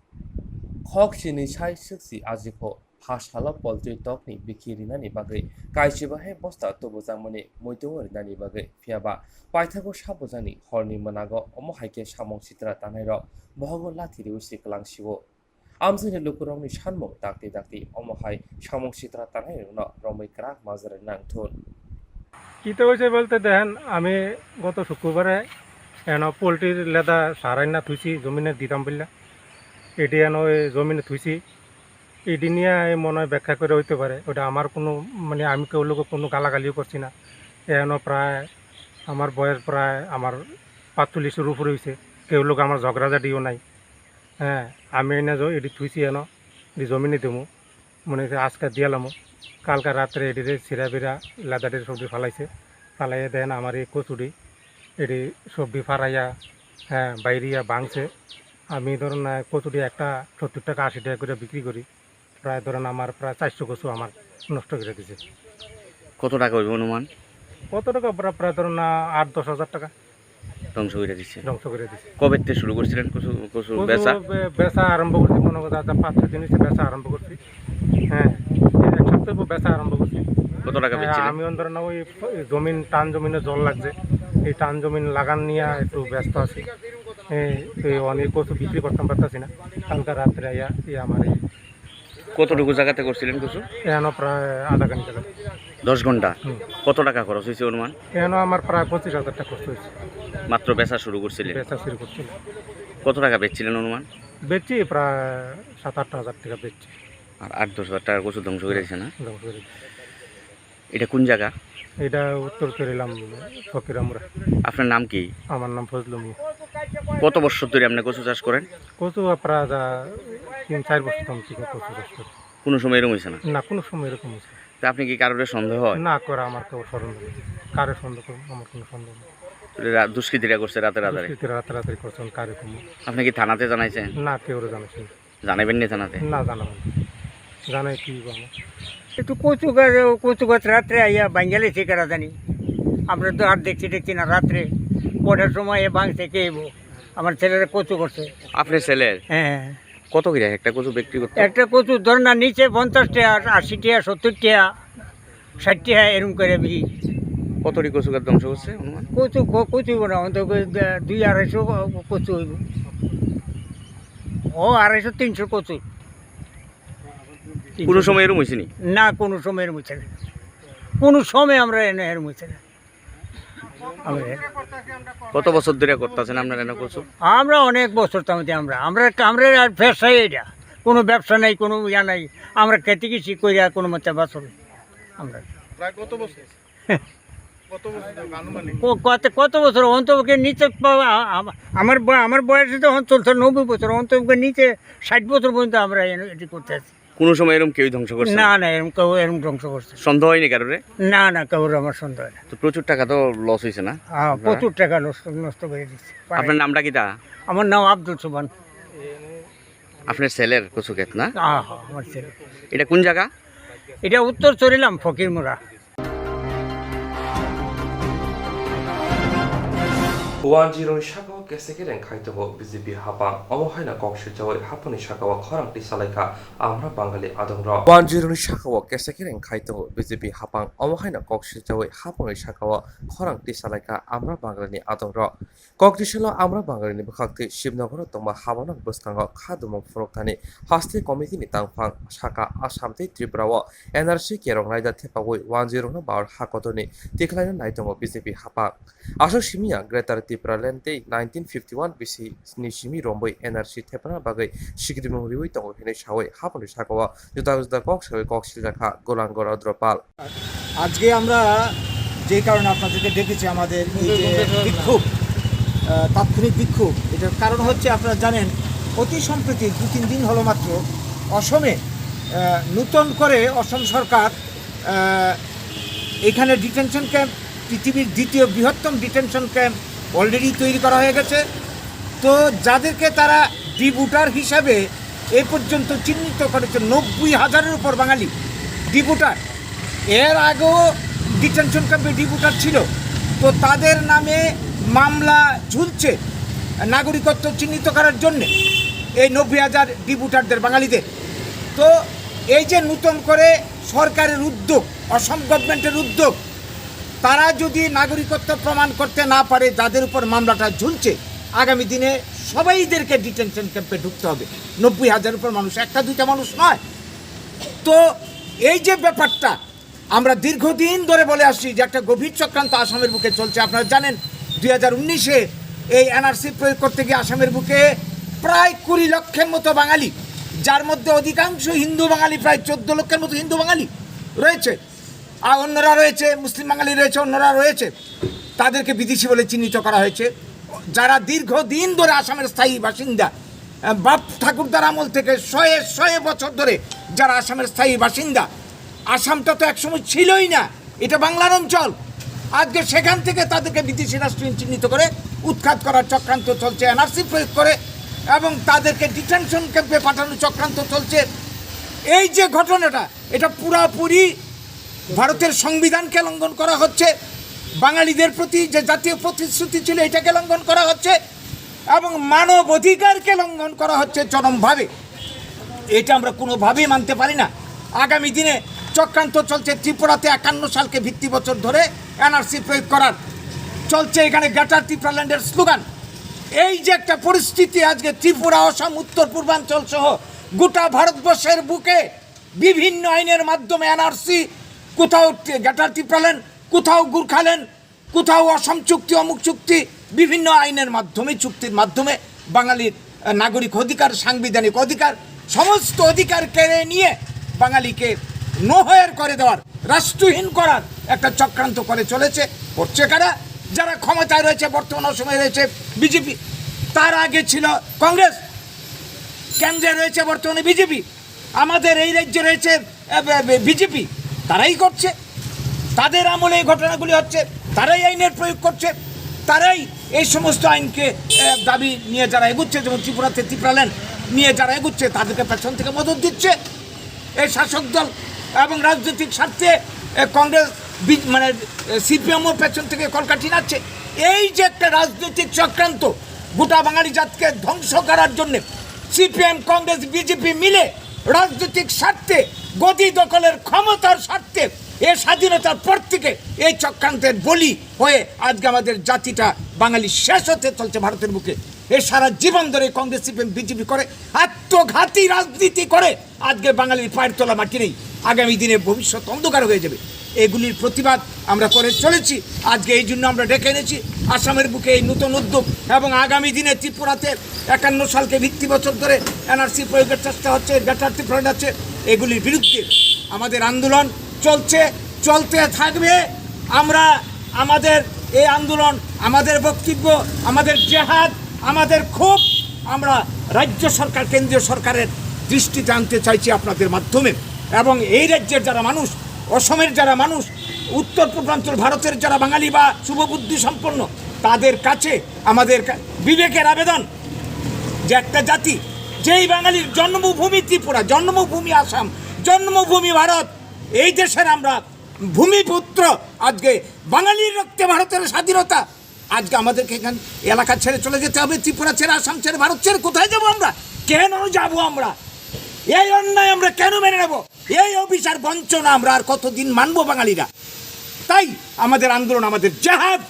Khok sini sai swksi ajikho. Pha salo poultry tokni bikhi rinani bagwi kaisibahe bosta tubujakmani muitungo rinani bagwi, phiyaba paithago sabujani horni mwnago omo hai khe samung sitra tangnairok bohogo lathi riwi si kwlang sio. Amchaini lukurokni sanmung dakti dakti omo hai samung sitra tangnairokno romwi kwrak majra nang thun. কিতা হয়েছে বলতে দেখেন, আমি গত শুক্রবারে এন পোলট্রির লেদা সারাইনা থুইছি জমিনে দিতাম বললা, এটি এন ওই জমিনে থুইছি। এটি নিয়ে এই মনে হয় ব্যাখ্যা করে হইতে পারে, ওটা আমার কোনো, মানে, আমি কেউ লোকে কোনো গালাগালিও করছি না। এখনও প্রায় আমার বয়স প্রায় আমার পাঁচচল্লিশের উপরে হয়েছে, কেউ লোক আমার ঝগড়াঝাটিও নাই। হ্যাঁ, আমি এনে জ-, এটি থুইছি এন, এটি জমিনে দেবো, মনে হচ্ছে আজকে দিয়ালামো, কালকে রাত্রে এটিরে ছিঁড়া বিড়া লেদাটির সবজি ফালাইছে, ফালাইয়া দেন আমার এই কচুটি, এটি সবজি ফারাইয়া, হ্যাঁ, বাইরিয়া ভাঙছে। আমি ধরুন, আহ, কচুটি একটা সত্তর টাকা, আশি টাকা করে বিক্রি করি। প্রায় ধরেন আমার প্রায় চারশো কচু আমার নষ্ট করে দিছে। কত টাকা হইব অনুমান? কত টাকা? প্রায়, প্রায় ধরেন, আহ, আট দশ হাজার টাকা। ধ্বংস করে দিছে। ধ্বংস করে দিছে। কবে থেকে শুরু করছিলেন কচু, কচু কচু বেচা? বে-, বেচা আরম্ভ করছি, মনে করো আজ পাঁচ ছয় দিন হচ্ছে বেচা আরম্ভ করছি। হ্যাঁ, এই এক সপ্তাহ হইব বেচা আরম্ভ করছি। কত টাকা হ্যাঁ, বেচছিলেন? আমি ধরেন ওই জমিন, টান জমিনে জল লাগছে, এই টান জমিন লাগান নিয়ে একটু ব্যস্ত আছি। এই, এই অনেক কচু বিক্রি করতাম পারতাছি না, কালকে রাত্রে আইয়া এই আমার এই কতটুকু জায়গাতে করছিলেন কচু? এখনো প্রায় আধা ঘন্টা। দশ ঘন্টা? হুম। কত টাকা খরচ হয়েছে অনুমান? এখনো আমার প্রায় পঁচিশ হাজার টাকা খরচ হয়েছে। মাত্র বেচা শুরু করছিলেন? বেচা শুরু করছিল। কত টাকা বেচছিলেন অনুমান? বেচছি প্রায় সাত আট হাজার টাকা বেচছি। আর আট দশ হাজার টাকার কচু ধ্বংস করে দিছে না? ধ্বংস করে দিছে। এটা কোন জায়গা? এটা উত্তর চরিলাম, ফকিরামুড়া। আপনার নাম কি? আমার নাম ফজলু মিয়া। কত বছর ধরে আপনি কচু চাষ করেন? কচু প্রায় যা তিন চার বছর তো আমি কচু চাষ করি। কোনো সময় এরকম হয়েছে না? না, কোনো সময় এরকম হয়েছে না। তা আপনি কি কারোর সন্দেহ হয়? না, করে আমার কেউ সন্দেহ নেই। কারো সন্দেহ করবো? আমার কোনো সন্দেহ নেই। তাহলে রা-, দুষ্কৃতীরা করছে রাতে রাতে? দুষ্কৃতীরা রাতে রাতে করছে, আমি কারে কমু? আপনি কি থানাতে জানাইছেন? না, কেউরে জানাইছি না। জানাইবেন না থানাতে? না, জানাবো না। জানাই কি হইব আমার? একটু কচু গাছ, কচু গাছ রাত্রে আইয়া ভাঙ্গা লাইছে কারা জানি। আমরা তো আর দেখছি টেকছি না, রাত্রে কটার সময় এ ভাঙছে কে হইব? আমার ছেলেরা কচু করছে। আপনার ছেলের? হ্যাঁ। কত করে একটা কচু বিক্রি করতো? একটা কচু ধর না নিচে পঞ্চাশ টাকা, আশি টাকা, সত্তর টাকা, ষাট টাকা এরকম করে বিক্রি। কতটি কচু গাছ ধ্বংস করছে অনুমান? কচু, ক-, কচু হইব না, অন্তত দুই আড়াইশো কচু হইব। ও আড়াইশো তিনশো কচু। কোনো সময় এরম হইছে নি? না, কোনো সময় এরম হইছে না। কোনো সময় আমরা এনে এরম হইছে না। আমরা এ- কত বছর ধরে করতেছেন আপনারা এনে কচু? আমরা অনেক বছর তামতে আমরা, আমরা, আমরা আর ব্যবসায়ী এটা। কোনো ব্যবসা নাই, কোনো ইয়া নাই। আমরা খেতে গেছি কইরা কোনো মতে বাঁচবে আমরা। প্রায় কত বছর? কত বছর ধরে আনুমানিক? ক-, কত, কত বছর? অন্তত নিচে পা-, আ-, আ-, আমার ব-, আমার বয়সে তো এখন চলছে নব্বই বছর, অন্তত নিচে ষাট বছর পর্যন্ত আমরা এন-, এটি করতে আছি। কোনো সময় এরকম কেউ ধ্বংস করছে না? না, না, এরকম কেউ এরকম ধ্বংস করছে। সন্দেহ হয়নি কারোরে? না, না, কেউর আমার সন্দেহ হয় না। তো প্রচুর টাকা তো লস হয়েছে না? হ্যাঁ, আপনারা? প্রচুর টাকা নষ্ট, নষ্ট করে দিচ্ছে। আপনার নামটা কি তা? আমার নাম আব্দুল সুবহান। আপনার ছেলের কচু ক্ষেত না? হ্যাঁ, হ্যাঁ, আমার ছেলে। এটা কোন জায়গা? এটা উত্তর চরিলাম ফকিরমুড়া। One zero ni saka o Kesekereng khai tongo B J P hapang, omo haino kok silchaui haphangni sakao khorang tisalaikha Amra Bangali adongrok. One zero ni sakao kesekereng khai tongo B J P hapang, omo haino kok silchaui haphangni sakao khorang tisalaikha Amra Bangalini adongrok. Kok tisalo Amra Bangalini bwkhaktwi Shibnogoro tongma habanok bwskango kha dumung phunukthani haste komitini tangphang saka Assam tei Tripura o N R C kerong raida thepaui one zero no bahor ha kotorni tikhlaina nai tongo B J P hapang. Aswk simi ya Greater Tipraland tei nineteen fifty one B C ni simi romwi N R C thepana bagwi sikrimung riwi tongo hinwi saui haphangni sakao juda juda kok saui kok siljakha Golangor Odropal. আজকে আমরা যে কারণে আপনাদেরকে ডেকেছি, আমাদের এই যে বিক্ষোভ, আহ, তাৎক্ষণিক বিক্ষোভ, এটার কারণ হচ্ছে, আপনারা জানেন, অতি সম্প্রতি দু তিন দিন হলো মাত্র অসমে, আহ, নূতন করে অসম সরকার, আহ, এখানে ডিটেনশন ক্যাম্প, পৃথিবীর দ্বিতীয় বৃহত্তম ডিটেনশন ক্যাম্প অলরেডি তৈরি করা হয়ে গেছে। তো যাদেরকে তারা ডিবুটার হিসাবে এ পর্যন্ত চিহ্নিত করেছে, নব্বই হাজারের উপর বাঙালি ডিবুটার। এর আগেও ডিটেনশন ক্যাম্পে ডিবুটার ছিল, তো তাদের নামে মামলা ঝুলছে নাগরিকত্ব চিহ্নিত করার জন্যে, এই নব্বই হাজার ডিবুটারদের, বাঙালিদের। তো এই যে নূতন করে সরকারের উদ্যোগ, অসম গভর্নমেন্টের উদ্যোগ, তারা যদি নাগরিকত্ব প্রমাণ করতে না পারে, যাদের উপর মামলাটা ঝুলছে, আগামী দিনে সবাইদেরকে ডিটেনশন ক্যাম্পে ঢুকতে হবে। নব্বই হাজার উপর মানুষ, একটা দুইটা মানুষ নয়। তো এই যে ব্যাপারটা, আমরা দীর্ঘদিন ধরে বলে আসছি যে একটা গভীর চক্রান্ত আসামের বুকে চলছে। আপনারা জানেন, দুই হাজার উনিশে এই এনআরসি প্রয়োগ করতে গিয়ে আসামের বুকে প্রায় কুড়ি লক্ষের মতো বাঙালি, যার মধ্যে অধিকাংশ হিন্দু বাঙালি, প্রায় চোদ্দ লক্ষের মতো হিন্দু বাঙালি রয়েছে, আর অন্যরা রয়েছে, মুসলিম বাঙালি রয়েছে, অন্যরা রয়েছে, তাদেরকে বিদেশি বলে চিহ্নিত করা হয়েছে। যারা দীর্ঘদিন ধরে আসামের স্থায়ী বাসিন্দা, আহ, বাপ ঠাকুরদার আমল থেকে শয়ে শয়ে বছর ধরে যারা আসামের স্থায়ী বাসিন্দা, আসামটা তো একসময় ছিলই না, এটা বাংলার অঞ্চল। আজকে সেখান থেকে তাদেরকে বিদেশি রাষ্ট্রহীন চিহ্নিত করে উৎখাত করার চক্রান্ত চলছে, এনআরসি প্রয়োগ করে, এবং তাদেরকে ডিটেনশন ক্যাম্পে পাঠানোর চক্রান্ত চলছে। এই যে ঘটনাটা, এটা পুরাপুরি ভারতের সংবিধানকে লঙ্ঘন করা হচ্ছে, বাঙালিদের প্রতি যে জাতীয় প্রতিশ্রুতি ছিল, এটাকে লঙ্ঘন করা হচ্ছে এবং মানব অধিকারকে লঙ্ঘন করা হচ্ছে চরমভাবে। এটা আমরা কোনোভাবেই মানতে পারি না। আগামী দিনে চক্রান্ত চলছে ত্রিপুরাতে একান্ন সালকে ভিত্তি বছর ধরে এনআরসি প্রয়োগ করার, চলছে এখানে গ্রেটার ত্রিপুরাল্যান্ডের স্লোগান। এই যে একটা পরিস্থিতি, আজকে ত্রিপুরা, অসম, উত্তর পূর্বাঞ্চল সহ গোটা ভারতবর্ষের বুকে বিভিন্ন আইনের মাধ্যমে এনআরসি, কোথাও গ্রেটার ত্রিপুরাল্যান্ড, কোথাও গোর্খাল্যান্ড, কোথাও অসম চুক্তি, অমুক চুক্তি, বিভিন্ন আইনের মাধ্যমে, চুক্তির মাধ্যমে বাঙালির, আহ, নাগরিক অধিকার, সাংবিধানিক অধিকার, সমস্ত অধিকার কেড়ে নিয়ে বাঙালিকে নোহয়ার করে দেওয়ার, রাষ্ট্রহীন করার একটা চক্রান্ত করে চলেছে। করছে কারা? যারা ক্ষমতায় রয়েছে, বর্তমান সময়ে রয়েছে বিজেপি, তার আগে ছিল কংগ্রেস, কেন্দ্রে রয়েছে বর্তমানে বিজেপি, আমাদের এই রাজ্যে রয়েছে, এ, বে-, বে-, বিজেপি, তারাই করছে। তাদের আমলে এই ঘটনাগুলি হচ্ছে, তারাই আইনের প্রয়োগ করছে, তারাই এই সমস্ত আইনকে, এ, দাবি নিয়ে যারা এগুচ্ছে, যেমন ত্রিপুরাতে ত্রিপুরাল্যান্ড নিয়ে যারা এগুচ্ছে, তাদেরকে পেছন থেকে মদত দিচ্ছে এই শাসক দল। এবং রাজনৈতিক স্বার্থে, এ, কংগ্রেস, বি-, মানে, এ, সিপিএমও পেছন থেকে কলকাঠি নাড়ছে। এই যে একটা রাজনৈতিক চক্রান্ত, গোটা বাঙালি জাতকে ধ্বংস করার জন্য সিপিএম, কংগ্রেস, বিজেপি মিলে রাজনৈতিক স্বার্থে, গদি দখলের ক্ষমতার স্বার্থে, এ স্বাধীনতার পর থেকে এই চক্রান্তের বলি হয়ে আজকে আমাদের জাতিটা বাঙালি শেষ হতে চলছে ভারতের বুকে। এ সারা জীবন ধরে কংগ্রেস, সিপিএম, বিজেপি করে আত্মঘাতী রাজনীতি করে আজকে বাঙালির পায়ের তলা মাটি নেই, আগামী দিনে ভবিষ্যৎ অন্ধকার হয়ে যাবে। এগুলির প্রতিবাদ আমরা করে চলেছি। আজকে এই জন্য আমরা ডেকে এনেছি আসামের বুকে এই নতুন উদ্যোগ এবং আগামী দিনে ত্রিপুরাতে একান্ন সালকে ভিত্তি বছর ধরে এনআরসি প্রয়োগের চেষ্টা হচ্ছে, গ্রেটার ত্রিপুরা আছে, এগুলির বিরুদ্ধে আমাদের আন্দোলন চলছে, চলতে থাকবে। আমরা আমাদের এই আন্দোলন, আমাদের বক্তব্য, আমাদের জেহাদ, আমাদের ক্ষোভ আমরা রাজ্য সরকার, কেন্দ্রীয় সরকারের দৃষ্টিতে আনতে চাইছি আপনাদের মাধ্যমে। এবং এই রাজ্যের যারা মানুষ, অসমের যারা মানুষ, উত্তর পূর্বাঞ্চল ভারতের যারা বাঙালি বা শুভবুদ্ধি সম্পন্ন, তাদের কাছে আমাদের কা-, বিবেকের আবেদন যে একটা জাতি, যেই বাঙালির জন্মভূমি ত্রিপুরা, জন্মভূমি আসাম, জন্মভূমি ভারত, এই দেশের আমরা ভূমিপুত্র, আজকে বাঙালির রক্তে ভারতের স্বাধীনতা, আজকে আমাদেরকে এখান এলাকা ছেড়ে চলে যেতে হবে, ত্রিপুরা ছেড়ে, আসাম ছেড়ে, ভারত ছেড়ে। কোথায় যাবো আমরা? কেন যাবো আমরা? এই অন্যায় আমরা কেন মেনে নেব? এই অবিচার বঞ্চনা আমরা আর কতদিন মানবো বাঙালিরা? তাই আমাদের আন্দোলন, আমাদের জেহাদ,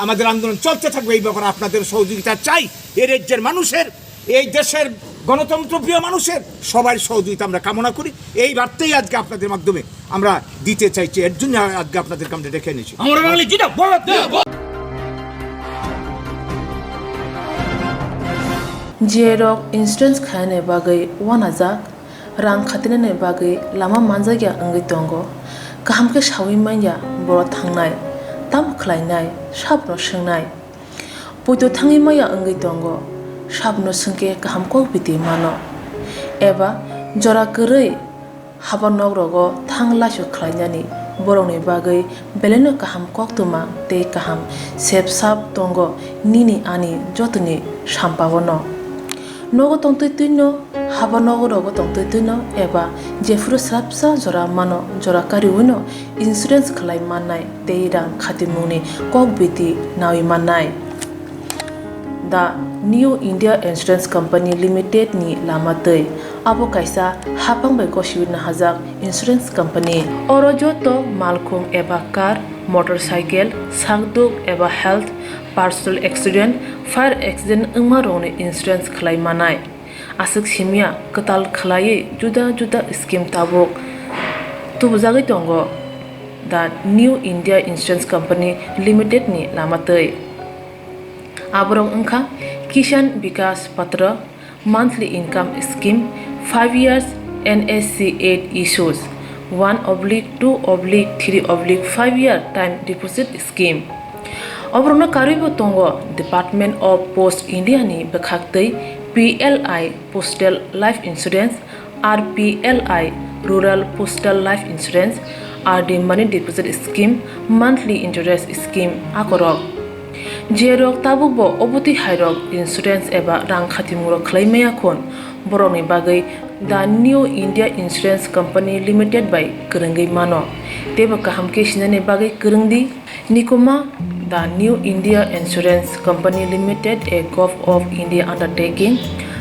আমাদের আন্দোলন চলতে থাকবে। এই ব্যাপারে আপনাদের সহযোগিতা চাই। এই রাজ্যের মানুষের, এই দেশের গণতন্ত্রপ্রিয় মানুষের সবার সহযোগিতা আমরা কামনা করি। এই বার্তাই আজকে আপনাদের মাধ্যমে আমরা দিতে চাইছি, এর জন্য আজকে আপনাদেরকে আমরা ডেকে এনেছি। আমরা বাঙালি জিন্দাবাদ। Jerok insurance khainani bagwi uanajak, rang khatinani bagwi lama manjakya wngwi tongo, kaham khe saui manya borok thangnai, tamo khlainai, sabono swngnai. Poito thangwi maya wngwi tongo, sabono swngkhe kaham kok biti mano. Eba jora kwrwi haba nok rogo thang laisu khlainani borokni bagwi belaino kaham koktwma tei kaham sep sap tongo nini ani jotoni sampao no. Nogo tongtwi twino, haba nogo rogo tongtwi twino eba jephuru swrapsa jora mano, jora kariwino insurance khlai mannai tei rang khatimungni kok biti naui mannai. The New India Insurance Company Limited ni lama twi. Abo kaisa haphang bai gosiwi nahajak insurance company. Oro joto malkhung eba car, motorcycle, sakduk eba health, personal accident, fire accident wngma rokni insurance khlai manai. Aswk simya kwtal khlaiwi juda juda scheme tabuk tubujagwi tongo The New India Insurance Company Limited ni lama twi. Aborok wngkha Kisan Vikas Patra, monthly income scheme, five years N S C eight issues, one oblique two oblique three oblique five year time deposit scheme. Oborokno karwibo tongo Department of Post India ni bwkhaktwi P L I Postal Life Insurance, R P L I Rural Postal Life Insurance, R D Money Deposit Scheme, Monthly Interest Scheme akorok. Jerok tabukbo obotwi hairok insurance eba rang khatimungrok khlai maya khun, borokni bagwi The New India Insurance Company Limited bai kwrwngwi mano. Teibo kaham khe sinani bagwi kwrwng di. Nikuma, The New India Insurance Company Limited, a Govt of India undertaking,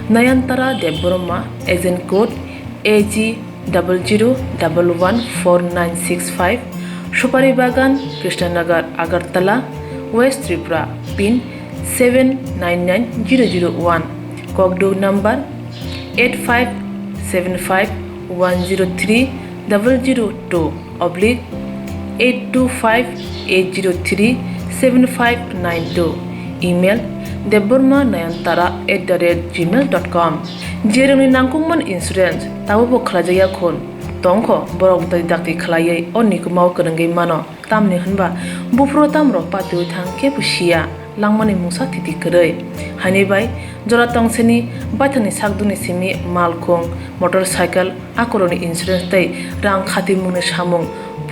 Nayantara Debbarma, agent code A G double zero double one four nine six five, Supari Bagan, Krishnanagar, Agartala, West Tripura, pin seven nine nine zero zero one, kokduk number eight five seven five one zero three double zero two oblique eight two five eight zero three seven five nine two, email debbarma nayantara at the rate gmail dot com. Jerokni nangkukmani insurance tabukbo khlaijakya khun tongkho, borok bwtwi dakti khlaiwi o nikumao kwrwngwi mano. Tamni hwnba buphuru tamrok patiwi thang kebo siya, langmani mungsa thiti kwrwi. Haini bai jora tongsini baithangni sakduni simi malkhung, motorcycle, akorokni insurance tei rang khatimungni samung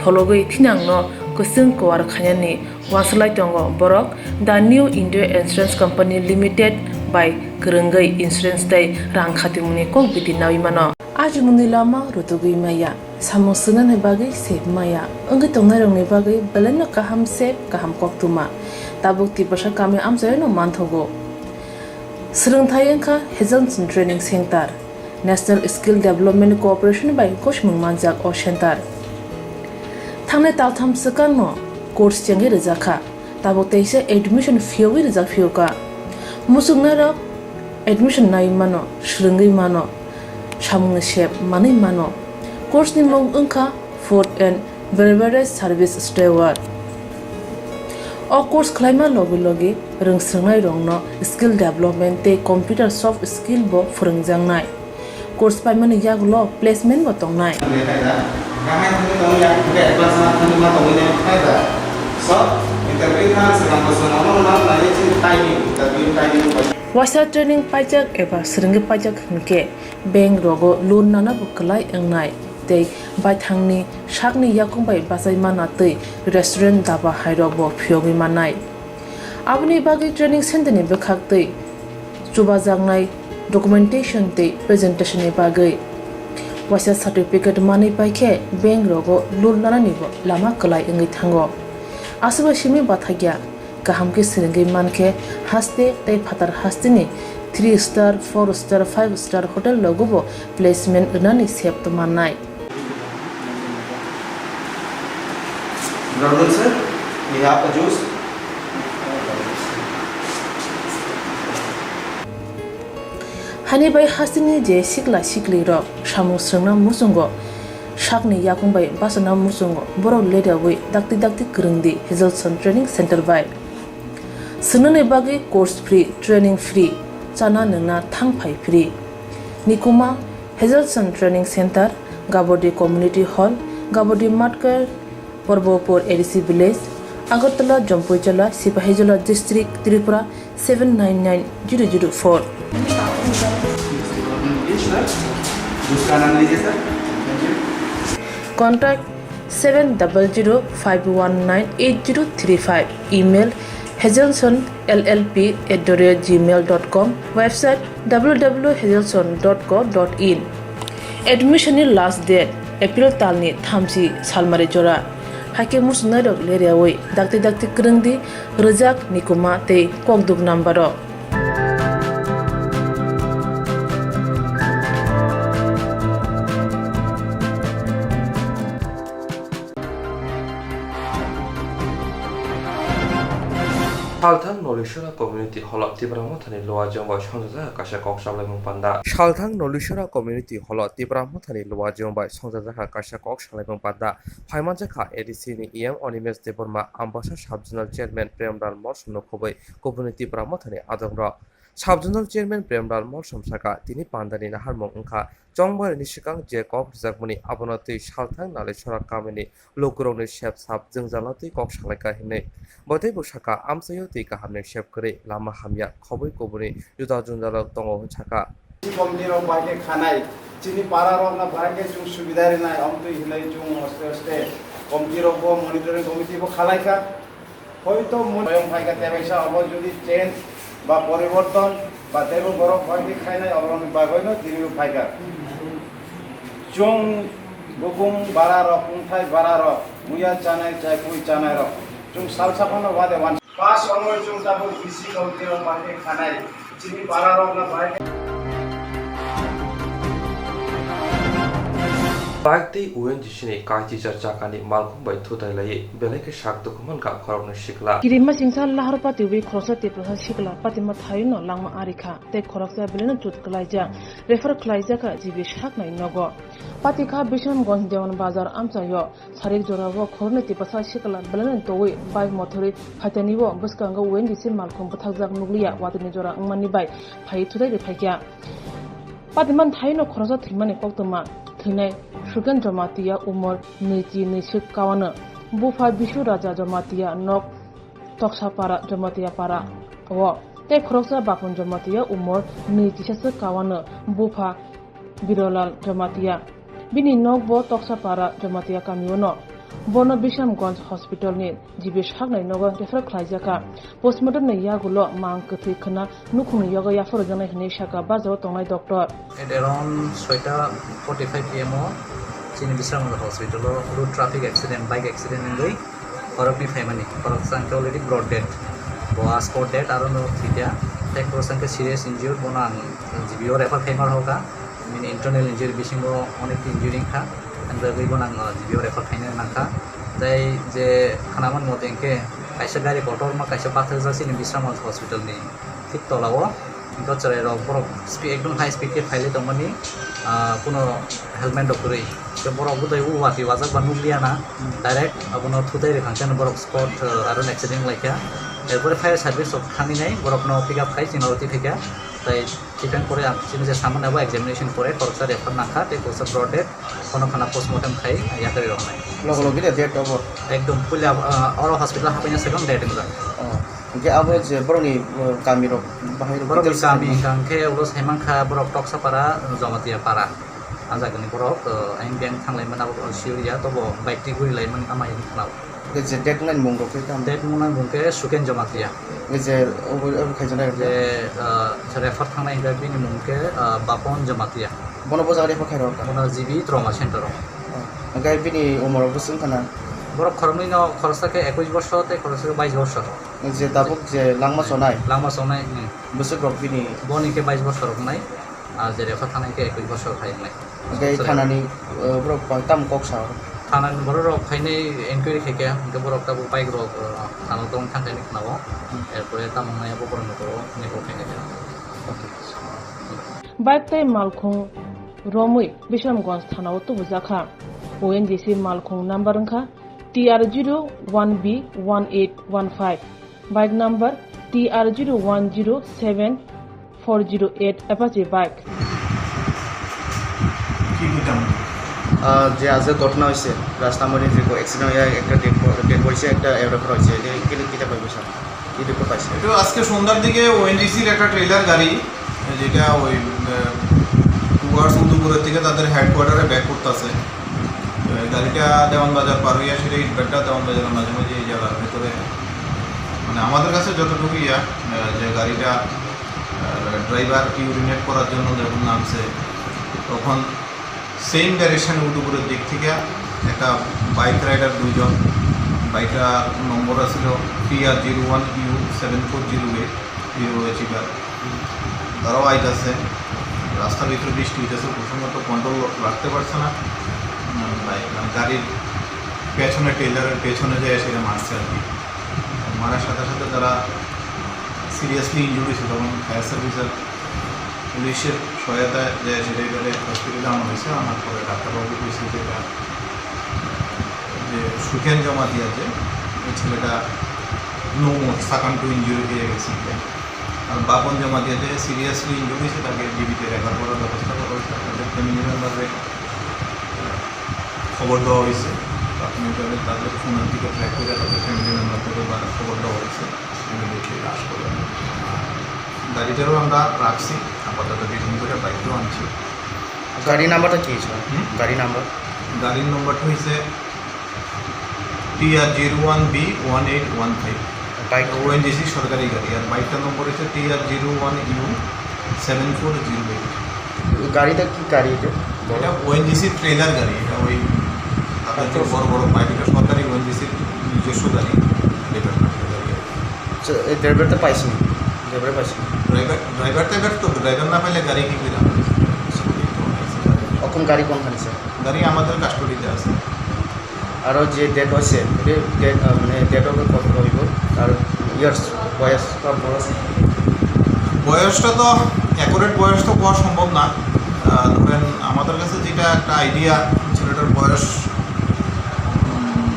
phologwi thinangno kwchwng kuar khainani uansuk lai tongo borok The New India Insurance Company Limited bai kwrwngwi insurance tei rang khatimungni kok biti naui mano. Ajimungni lama rutugwi maya, samung swngnani bagwi sep maya, wngwi tongnairokni bagwi belaino kaham sep, kaham koktwma. Tabuk Tiprasa kami amchaino manthogo. Swrwngthai wngkha Hazelson Training Center. National Skill Development Corporation bai gosimung manjak o center. Thangnai taltham swkangno course chengwi rwjakha. Tabuk teisa admission phiyogwi rijak phiyokha. Muchungnairok admission naiwi mano, swrwngwi mano, samungni sep manwi mano. Course ni mung wngkha Food and Beverage Service Steward. O course khlaima logi logi rwngswrwngnairokno skill development tei computer soft skill bo phwrwngjaknai. Course paimani yagulo placement bo tongnai. Waisa training paijak eba swrwngwi paijak hwnkhe bank rogo loan nana bo kwlai wngnai tei baithangni sakni yakung bai bachai mana tei restaurant daba hairok bo phiyogwi mannai. Aboni bagwi training center ni bwkhak tei chubajaknai documentation tei presentation ni bagwi waisa certificate manwi paikhe bank rogo loan nanani bo lama kwlai wngwi thango. Aswkbai simi bathakya Kaham khe swrwngwi mankhe haste tei phatar hasteni three star, four star, five star hotel rogobo placement rwnani sep mannai. Good afternoon, sir. We have a juice. Hani bai hasteni je sikla siklirok samung swrwngna muchungo, sakni yakung bai bachana muchungo, borok leriawi dakti dakti kwrwngdi Hazelson Training Center bai. Swngnani bagwi course free, training free, chana nwngna thang phai free. Nikuma, Hazelson Training Center, Gabodi Community Hall, Gabodi Matkar, Porbopur A D C Village, Agartala, Jampuijala, Sipahijola District, Tripura seven nine nine zero zero four. Contact seven double zero five one nine eight zero three five. Email, hazelson L L P at the rate gmail dot com. Website, W W W hazelson dot co dot in. Admission ni last date April talni thamchi salmari jora. Haikhe muchungnairok leriawi dakti dakti kwrwngdi, rwjak, nikuma tei kokduk number rok. Salthang Nolisora Community Hall o Tipra Mothani Luajwng bai songchajak kaisa kok salaimung panda. Salthang Nolisora Community Hall o Tipra Mothani Luajwng bai songchajak kaisa kok salaimung panda. Phaimanjakha A D C ni E M Animesh Debbarma, Ambasa Sub Zonal Chairman Premlal Molsom no khobwi kubuni Tipra Mothani adongrok. Sub Zonal Chairman Premlal Molsom saka, tini pandani naharmung wngkha, chongbarini swkang je kok rwjakmani abono twi Salthang Nalisora kamini lukurokni sep sap jwngjalno twi kok salaikha hinwi. Bo teibo saka, amchaio twi kahamni sep kwrwi, lama hamya, khobwi kubuni juda jwngjalo tongo hwn saka. Committee rok bai khe khanai, chini para rok no bai khe chwng subida rinai, omtwi hinwi chwng hoste hoste committee rok bo monitoring committee bo khalaikha. Hoito mun boyong phaikha tebaisa obo jodi change ba poriborton ba teibo borok bai khe khainai oborokni bagwino tini bo phaikha. Chwng bukung bara rok, wngthai bara rok, muya chanai, chaikui chanai rok, chwng salsa phano wade wan. Pas ongoi chwng tabuk bisi committee rok bai khe khanai. Chini para rok na bai. Bike tei O N G C ni kaitijak chakani malkhung bai thutai laiwi belai khe sak dukhu mankha khoroknwi sikla. Kirima singsa lahar patiwi khoroksa Tiprasa sikla patima thaino langma arikha tei khoroksa belaino chut kwlaijak, refer khwlaijakha G B saknai nogo. Patikha Bisramganj Dewan Bazar amchaio. Sarik jorao khoroknwi Tiprasa sikla belai towi bike mothorwi phaitani o bwskango O N G C malkhung bwthakjak nukliya watwini jora wngmani bai phaiwi thutai rwphaikha. Patiman thaino khoroksa thwimani koktwma thwinai Suken Jamatia umor nwi chi nwi swk kawano, bupha Bisu Raja Jamatia nok Toksapara Jamatia para o tei khoroksa Bapun Jamatia umor nwi chisaswk kawano, bupha Birolal Jamatia. Bini nok bo Toksapara Jamatia kamio no. Bono Bisramganj Hospital ni G B saknai nogo refer khwlaijakha. Postmortem ni yagulo mang kwthwi khwna nukhungni yogo yaphar rwjaknai hinwi sakha bajao tongnai doctor. At around soita forty-five P M o chini Bisramganj Hospital o road traffic accident, bike accident wngwi khoroknwi phaimani. Khoroksa hwnkhe already brought dead. Bo a spot dead, aro no thwikha. Tei khoroksa hwnkhe serious injured, bono ang G B o refer khaima rohorkha. Bini internal injury bisingo onek injury wngkha, hwnjagwi bono ang G B o refer khaina nangkha. Tei je khwnaman mote hwnkhe kaisa gari kotorma kaisa pathakjak chini Bisramganj Hospital ni thik tola o. Hwnkhe chwrairok borok spe-, ekdom high speed khe phailai tongmani, ah, kuno helmet rok kwrwi. Tei borok bwtwi o watwi wajak ba nukliya na, direct abono thutai rwkha hwnkhe borok spot, ah, aro accident wnglaikha. Erpore fire service rok thangwi nai borokno pick up khai chini oro twi phaikha. Tei Chipen pore ang chini je samani abo examination pore khoroksa refer nangkha tei khoroksa brought dead, bono khwna postmortem khai yakarwi rwnai. Logo logi de dead obo? Ekdom puila, ah, oro hospital hapaina swkang dead wngjak. Oh. Hwnkhe abo je borokni, uh, kami rok bahai rok borokni details kami khe hwnkha hwnkhe ulo saimankha borok Toksapara, Jamatia para. Ah jagani borok, uh, ayang biyang thanglai mani abo siyoriya tobo bike twi guri lai mani ama ini khwnao. Hwnkhe je dead wngnai mung rok khe tamo? Dead wngnai mung khe Suken Jamatia. Hwnkhe je obo, obo khaijaknai rok khe? Je, ah, refer thangnai hwnkhe bini mung khe, ah, Bapon Jamatia. Bono bo jaga refer khairok kha? Bono G B trauma center o. Oh. Hwnkhe bini umor bwswk wngkha na? Borok khoroknwi no khoroksa khe ekush borsor tei khoroksa khe bais borsor. Je tabuk je langma sonai. Langma sonai, hmm. Bwswk rok bini. Boni ke bais bosor wngnai, ah, je refer thanai ke ekush bosor khai wngnai. Hwnkhe thanani, uh, borok ba-, tamo kok sao? Thanani borok rok phainai enquiry khaikhe, hwnkhe borok tabuk bike rok, uh, thana tong thangkhe hinwi khwnao. Hmm. Erpore tamo wngnai abo borokni borok ni kok khainai. Okay. Bike tei malkhung romwi Bisramganj thanao tubujakha. O N G C malkhung number wngkha T R zero one B one eight one five, bike number T R zero one zero seven four zero eight Apache bike. কি কি কাম? আহ, যে আজকে ঘটনা হয়েছে, রাস্তার মধ্যে যে অ্যাক্সিডেন্ট হয়ে একটা ডেড, ডেড বডিছে, একটা অ্যাডপ্ট হয়েছে, এটা কি, কিতা পাইবে স্যার? কি রিপোর্ট পাইছে? এটা আজকে সন্ধ্যার দিকে ওএনজিসির একটা ট্রেলার গাড়ি, যেটা ওই, আহ, টুয়ার্ডস উদয়পুরের থেকে তাদের হেডকোয়ার্টারে ব্যাক করতেছে। তো এই গাড়িটা দেওয়ান বাজার পার হইয়া সেটা ইটভাটা দেওয়ান বাজারের মাঝে মাঝে এই জায়গার ভিতরে, মানে, আমাদের কাছে যতটুকু ইয়া, আহ, যে গাড়িটা, আহ, ড্রাইভার ইউরিনেট করার জন্য যখন নামছে, তখন সেম ডাইরেকশনে উদয়পুরের দিক থেকে একটা বাইক রাইডার দুইজন, বাইকটার নম্বর আছিল T R zero one U seven four zero eight, hero হয়েছিল। তারাও আইতাছে, রাস্তার ভিতরে বৃষ্টি হইতেছে, প্রথমত কন্ট্রোল রাখতে পারছে না, উম, বাইক, মানে, গাড়ির পেছনে, ট্রেলারের পেছনে যায় সেটা মারছে আর কি। মারার সাথে সাথে যারা সিরিয়াসলি ইনজুর্ড হয়েছে, তখন ফায়ার সার্ভিসের পুলিশের সহায়তায় যে সেটা এবারে হসপিটালে আনা হয়েছে, আনার পরে ডাক্তারবাবু কইছে যে এটা, যে সুখেন জমাতিয়া যে ওই ছেলেটা no more succumb to injury হয়ে গেছে। আর বাপন জমাতিয়া যে সিরিয়াসলি ইনজুরি হয়েছে, তাকে ডিবিতে রেফার করার ব্যবস্থা করা হয়েছে। তাদের ফ্যামিলি মেম্বারদের খবর দেওয়া হয়েছে, প্রাথমিকভাবে তাদের ফোনের দিকে ট্র্যাক করে তাদের ফ্যামিলি মেম্বারদের খবর দেওয়া হয়েছে। ইমিডিয়েটলি লাশ করে গাড়িটারও আমরা রাখছি, আপাতত ডিটেইন করে বাইকটাও আনছি। গাড়ি নাম্বারটা কি ছিল? হুম? গাড়ি নাম্বার? গাড়ির নম্বরটা হয়েছে T R zero one B one eight one five। Bike? ONGC সরকারি গাড়ি। আর বাইকটার নম্বর হচ্ছে T R zero one U seven four zero eight। গাড়িটা কি গাড়ি এটা? এটা ওএনজিসি ট্রেলার গাড়ি। এটা ওই তাদের যে আচ্ছা। বড় বড় বাইক, এটা সরকারি ওএনজিসির নিজস্ব গাড়ি। আচ্ছা, এই ড্রাইভার তো পাইছি, ড্রাইভার পাইছি। ড্রাইভার, ড্রাইভার টাইভার তো, ড্রাইভার না পাইলে গাড়ি কি করে? অখন গাড়ি কোনখানে, স্যার? গাড়ি আমাদের কাস্টডিতে আছে। আরও যে ডেড হয়েছে, ডে-, ডেড, আহ, মানে, ডেড হবে কত হইব? আর ইয়ার্স, বয়স, তার বয়স? বয়সটা তো, অ্যাকুরেট বয়স তো বলা সম্ভব না। আহ, ধরেন, আমাদের কাছে যেটা একটা আইডিয়া, ছেলেটার বয়স, উম,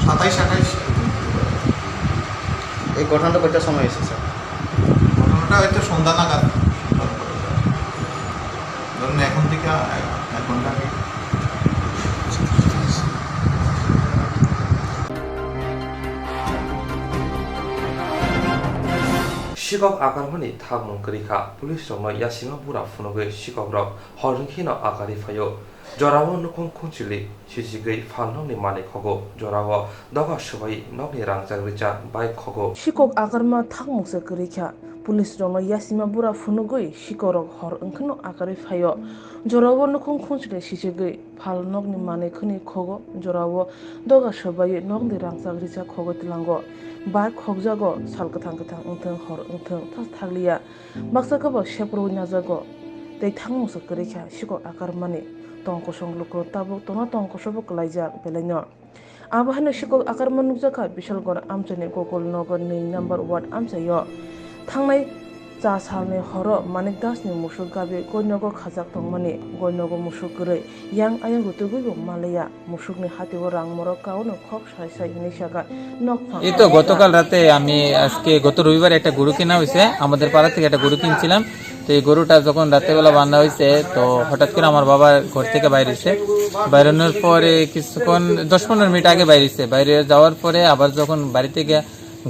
সাতাইশ আঠাইশ। এই ঘটনাটা কয়টার সময় হয়েছে, স্যার? ঘটনাটা হয়তো সন্ধ্যা নাগাদ। ধরেন, এখন থেকে, এখন থেকে। Sikok akarmani thangmung kwrwi kha, police rokno yasima bura phunugwi sikok rok hor wngkhino akarwi phaio. Jorao nukhung khunchili sijigwi phalnokni manwi khogo, jorao doga swbai nokni rangjak rijak bai khogo. Sikok akarma thangmungsa kwrwi kha. Police rokno yasima bura phunugwi sikorok hor wngkheno akarwi phaio. Jorao nukhung khunchili sijigwi phalnokni manwi khwnwi khogo, jorao doga swbai nokni rangjak rijak khogwi tlango. Bai khokjago, sal kwthang kwthang wngthwng, hor wngthwng, thas thakliya. Baksa khe bo seprwi najago tei thangmungsa kwrwi kha sikok akarmani. Tong kosong lukurok tabuk tongna tong kosobo kwlaijak belaino. Abo haino sikok akarma nukjakha Bishalgarh amchaini Gokul Nagar ni number ward amchaio. Thangnai cha salni horo Manik Das ni musuk gabi goinogo khajak tongmani, goinogo musuk kwrwi yang ayang rutugwibo maliya. Musukni hatio rang morok kaono khok sai sai hinwi saka, nokphang. এই তো গতকাল রাতে আমি, আজকে গত রবিবার একটা গরু কেনা হয়েছে, আমাদের পাড়া থেকে একটা গরু কিনছিলাম। তো এই গরুটা যখন রাতের বেলা বান্ধা হয়েছে, তো হঠাৎ করে আমার বাবা ঘর থেকে বাইরে এসে, বাইরানোর পরে কিছুক্ষণ, দশ পনেরো মিনিট আগে বাইরে এসে, বাইরে যাওয়ার পরে আবার যখন বাড়িতে গিয়ে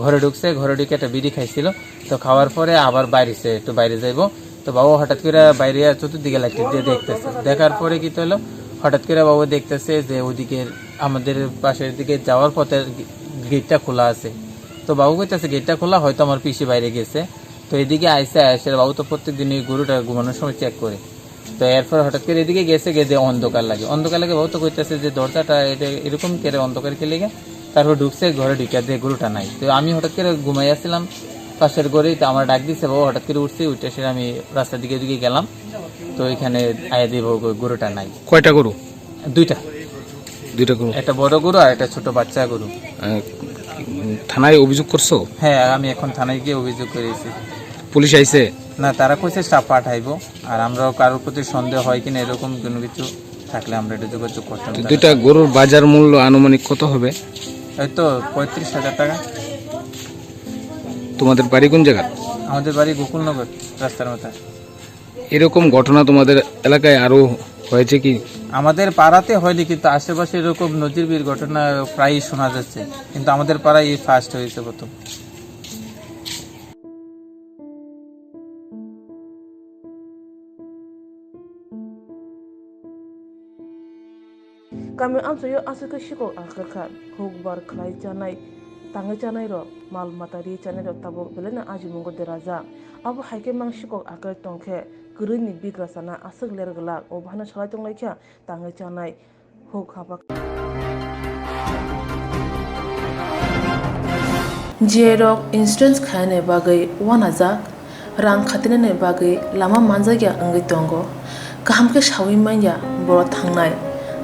ঘরে ঢুকছে, ঘরে ঢুকে একটা বিড়ি খাইছিল। তো খাওয়ার পরে আবার বাইরেছে, একটু বাইরে যাইবো। তো বাবা হঠাৎ করে বাইরে আর চতুর্দিকে লাইট দিয়ে দেখতেছে, দেখার পরে কি তো হলো, হঠাৎ করে বাবা দেখতেছে যে ওদিকে আমাদের পাশের দিকে যাওয়ার পথে গে-, গেটটা খোলা আছে। তো বাবু কইতেছে, "গেটটা খোলা, হয়তো আমার পিসি বাইরে গেছে।" তো এদিকে আইসে, আইসে বাবু তো প্রত্যেক দিনই গরুটা ঘুমানোর সময় চেক করে। তো এরপর হঠাৎ করে এদিকে গেছে, গিয়ে যে অন্ধকার লাগে, অন্ধকার লাগে, বাবু তো কইতেছে যে, "দরজাটা এটা এরকম করে অন্ধকার কে লেগে?" তারপর ঢুকছে, ঘরে ঢুকে দেখে গরুটা নাই। তো আমি হঠাৎ করে ঘুমাই আসছিলাম পাশের ঘরেই, তো আমার ডাক দিছে, "বাবা, হঠাৎ করে উঠছি, উঠে এসে আমি রাস্তার দিকে দিকে গেলাম, তো এখানে আয়া দিব, গরুটা নাই।" কয়টা গরু? দুইটা। দুইটা গরু। একটা বড় গরু আর একটা ছোট বাচ্চা গরু। আহ, থানায় অভিযোগ করছো? হ্যাঁ, আমি এখন থানায় গিয়ে অভিযোগ করেছি। পুলিশ আইছে? না, তারা কইছে স্টাফ পাঠাইবো। আর আমরাও কারোর প্রতি সন্দেহ হয় কিনা এরকম কোনো কিছু থাকলে আমরা এটা যোগাযোগ করতাম। তো দুইটা গরুর বাজার মূল্য আনুমানিক কত হবে? এই তো পঁয়ত্রিশ হাজার টাকা। তোমাদের বাড়ি কোন জায়গা? আমাদের বাড়ি গোকুলনগর, রাস্তার মাথায়। এরকম ঘটনা তোমাদের এলাকায় আরো হয়েছে কি? আমাদের পাড়াতে হয়নি, কিন্তু আশেপাশে এরকম নজিরবিহীন ঘটনা প্রায়ই শোনা যাচ্ছে, কিন্তু আমাদের পাড়ায় এই ফার্স্ট হয়েছে প্রথম। Kami amchaio aswk khe sikok akhar kha, hukbar khlai chanai, tangwi chanai rok, mal mata ri chanai rok tabuk belai no ajimungo derajak. Abo hai khe mang sikok akhar tong khe, kwrwi ni bigra chana aswk ler glak, o bahai no salai tong lai kha tangwi chanai. Huk haba. J rok insurance khaina bagwi wanajak, rang khatinani bagwi lama manjakya wngwi tongo. Kaham khe sawi manya borok thangnai,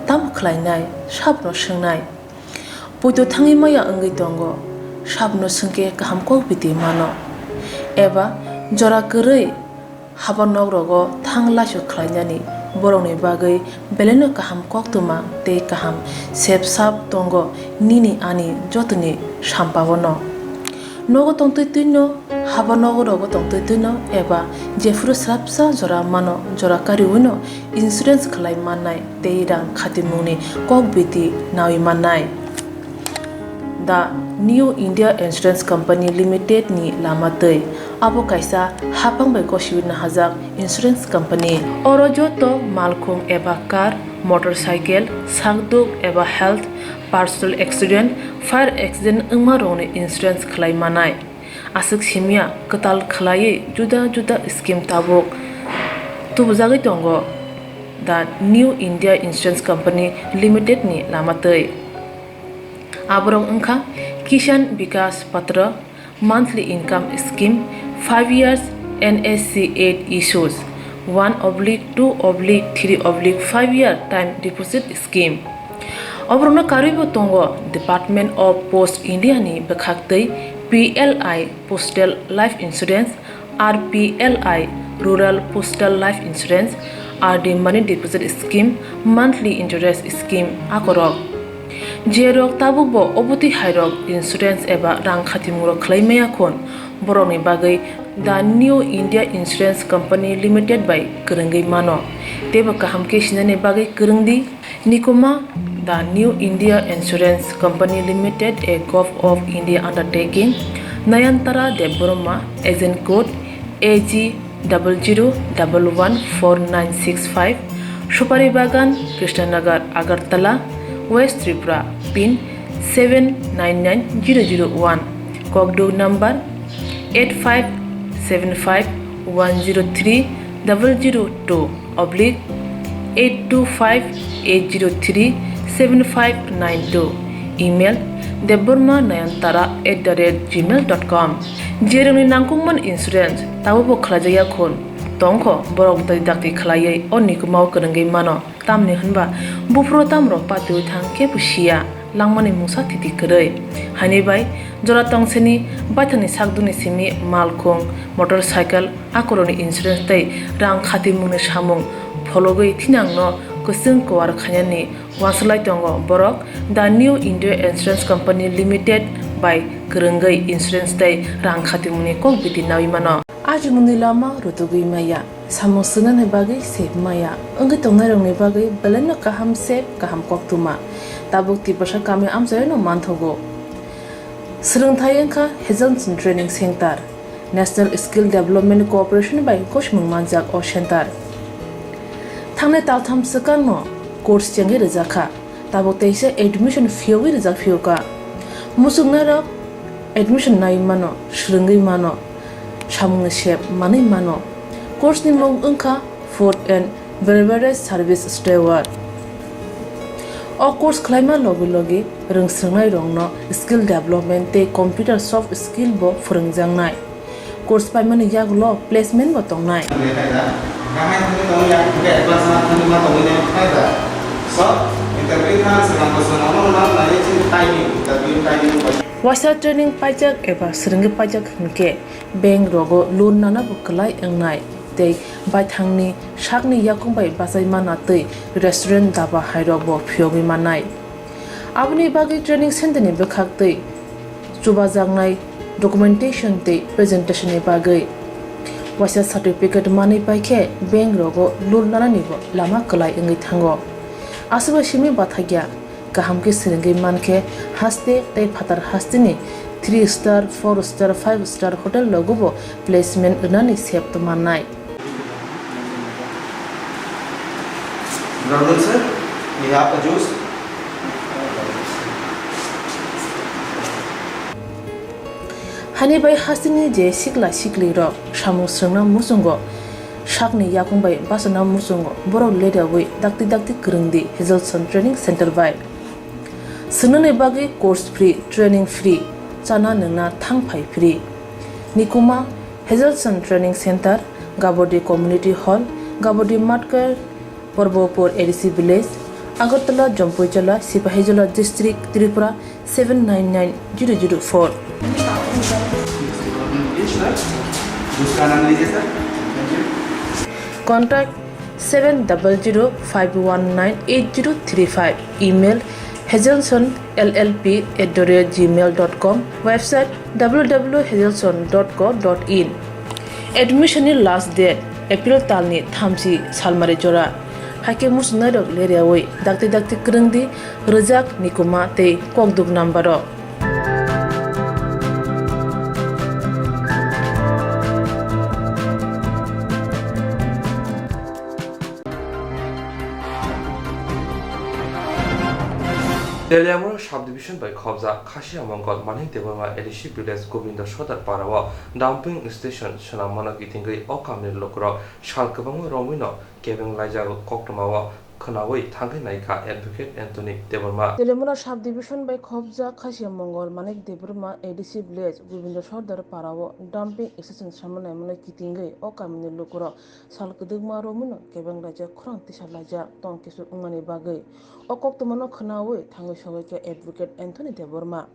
tamo khlainai, sabno swngnai. Poito thangwi maya wngwi tongo, sabno swngkhe kaham kok biti mano. Eba jora kwrwi haba nok rogo thang laisok khlainani borokni bagwi belaino kaham koktwma tei kaham sep sap tongo nini ani jotoni sampao no. Nogo tongtwi twino, haba nogo rogo tongtwi twino eba jephuru swrapsa jora mano, jora kariwino insurance khlai mannai tei rang khatimungni kok biti nawi mannai. The New India Insurance Company Limited ni lama twi. Abo kaisa haphang bai gosiwi nahajak insurance company. Oro joto malkhung eba car, motorcycle, sakduk eba health, personal accident, fire accident wngma rokni insurance khlai manai. Aswk simya kwtal khlaiwi juda juda scheme tabuk tubujagwi tongo. The New India Insurance Company Limited ni lama twi. Aborok wngkha Kisan Vikas Patra, monthly income scheme, five years N S C eight issues, one oblique two oblique three oblique five year time deposit scheme. Oborokno karwibo tongo Department of Post India ni bwkhaktwi P L I Postal Life Insurance, R P L I, Rural Postal Life Insurance, R D Money Deposit Scheme, Monthly Interest Scheme, akorok. Jerok tabukbo obotwi hairok insurance eba rang khatimungrok khlai maya khun, borokni bagwi The New India Insurance Company Limited bai kwrwngwi mano. Teibo kaham khe sinani bagwi kwrwng di. Nikuma, The New India Insurance Company Limited, a Govt of India undertaking, Nayantara Debbarma, agent code A G double zero double one four nine six five, Supari Bagan, Krishnanagar, Agartala, West Tripura, pin seven nine nine zero zero one, Kokduk number eight five seven five one zero three double zero two oblique eight two five eight zero three seven five nine two, email debbarma nayantara at the rate gmail dot com. Jerokni nangkukmani insurance tabukbo khlaijakya khun tongkho, borok twi dakti khlaiwi o nikumao kwrwngwi mano. Tamni hwnba buphuru tamrok patiwi thang kebo siya, langmani mungsa thiti kwrwi. Haini bai jora tongsini baithangni sakdukni simi malkhung, motorcycle, akorokni insurance tei rang khatimungni samung phologwi thinangno kwchwng kuar khainani uansuk lai tongo borok. The New India Insurance Company Limited bai kwrwngwi insurance tei rang khatimungni kok biti nawi mano. Ajimungni lama rutugwi maya, samung swngnani bagwi sep maya, wngwi tongnairokni bagwi belaino kaham sep, kaham koktwma. Tabuk Tiprasa kami amchaino manthogo. Swrwngthai wngkha Hazelson Training Center, National Skill Development Corporation bai gosimung manjak o center. Thangnai taltham swkangno course chengwi rwjakha. Tabuk teisa admission phiyogwi rijak phiyokha. Muchungnairok admission naiwi mano, swrwngwi mano, samungni sep manwi mano. Course ni mung wngkha Food and Beverage Service Steward. O course khlaima logi logi rwng swrwngnairokno skill development tei computer soft skill bo phwrwngjaknai. Course paimani yagulo placement bo tongnai. Waisa training paijak eba swrwngwi paijak hwnkhe bank rogo loan nana bo kwlai wngnai tei baithangni sakni yakung bai bachai mana tei restaurant daba hairok bo phiyogwi mannai. Aboni bagwi training center ni bwkhak tei chubajaknai documentation tei presentation ni bagwi waisa certificate manwi paikhe bank rogo loan nanani bo lama kwlai wngwi thango. Aswk bai simi bathakya. Kaham khe swrwngwi mankhe haste tei phatar hasteni three star, four star, five star hotel rogobo placement rwnani sep mannai. Brother sir, we have a juice. Hani bai hasteni je sikla siklirok samung swrwngna muchungo sakni yakung bai bachana muchungo borok leriawi dakti dakti kwrwngdi Hazelson Training Center bai. Swngnani bagwi course free, training free, chana nwngna thang phai free. Nikuma, Hazelson Training Center, Gabodi Community Hall, Gabodi Matkar, Porbopur A D C Village, Agartala, Jampuijala, Sipahijola District, Tripura seven nine nine zero zero four. Contact seven double zero five one nine eight zero three five. Email hazelson L L P at the rate gmail dot com. Website w w w hazelson dot co dot in. Admission ni last date April talni thamchi salmari jora. Haikhe muchungnairok leriawi dakti dakti kwrwngdi rwjak Nikuma tei kokduk number o. Teliamura subdivision bai khobjak Khasia Mongol Manik Debbarma A D C Village Gobindo Sodar Para o dumping station swnam mano kitingwi o kamni lukurok sal kwbangma romwino kebeng laijago. Koktwma o khwnawi thangwi naikha Advocate Anthony Debbarma. Teliamura subdivision bai khobjak Khasia Mongol Manik Debbarma A D C Village Gobindo Sordar Para o dumping station swnam mano kitingwi o kamni lukurok sal kwdwkma romwino kebeng laijak khorang tisa laijak tong kisu wngmani bagwi. O koktwmano khwnawi thangwi sogwi kha Advocate Anthony Debbarma.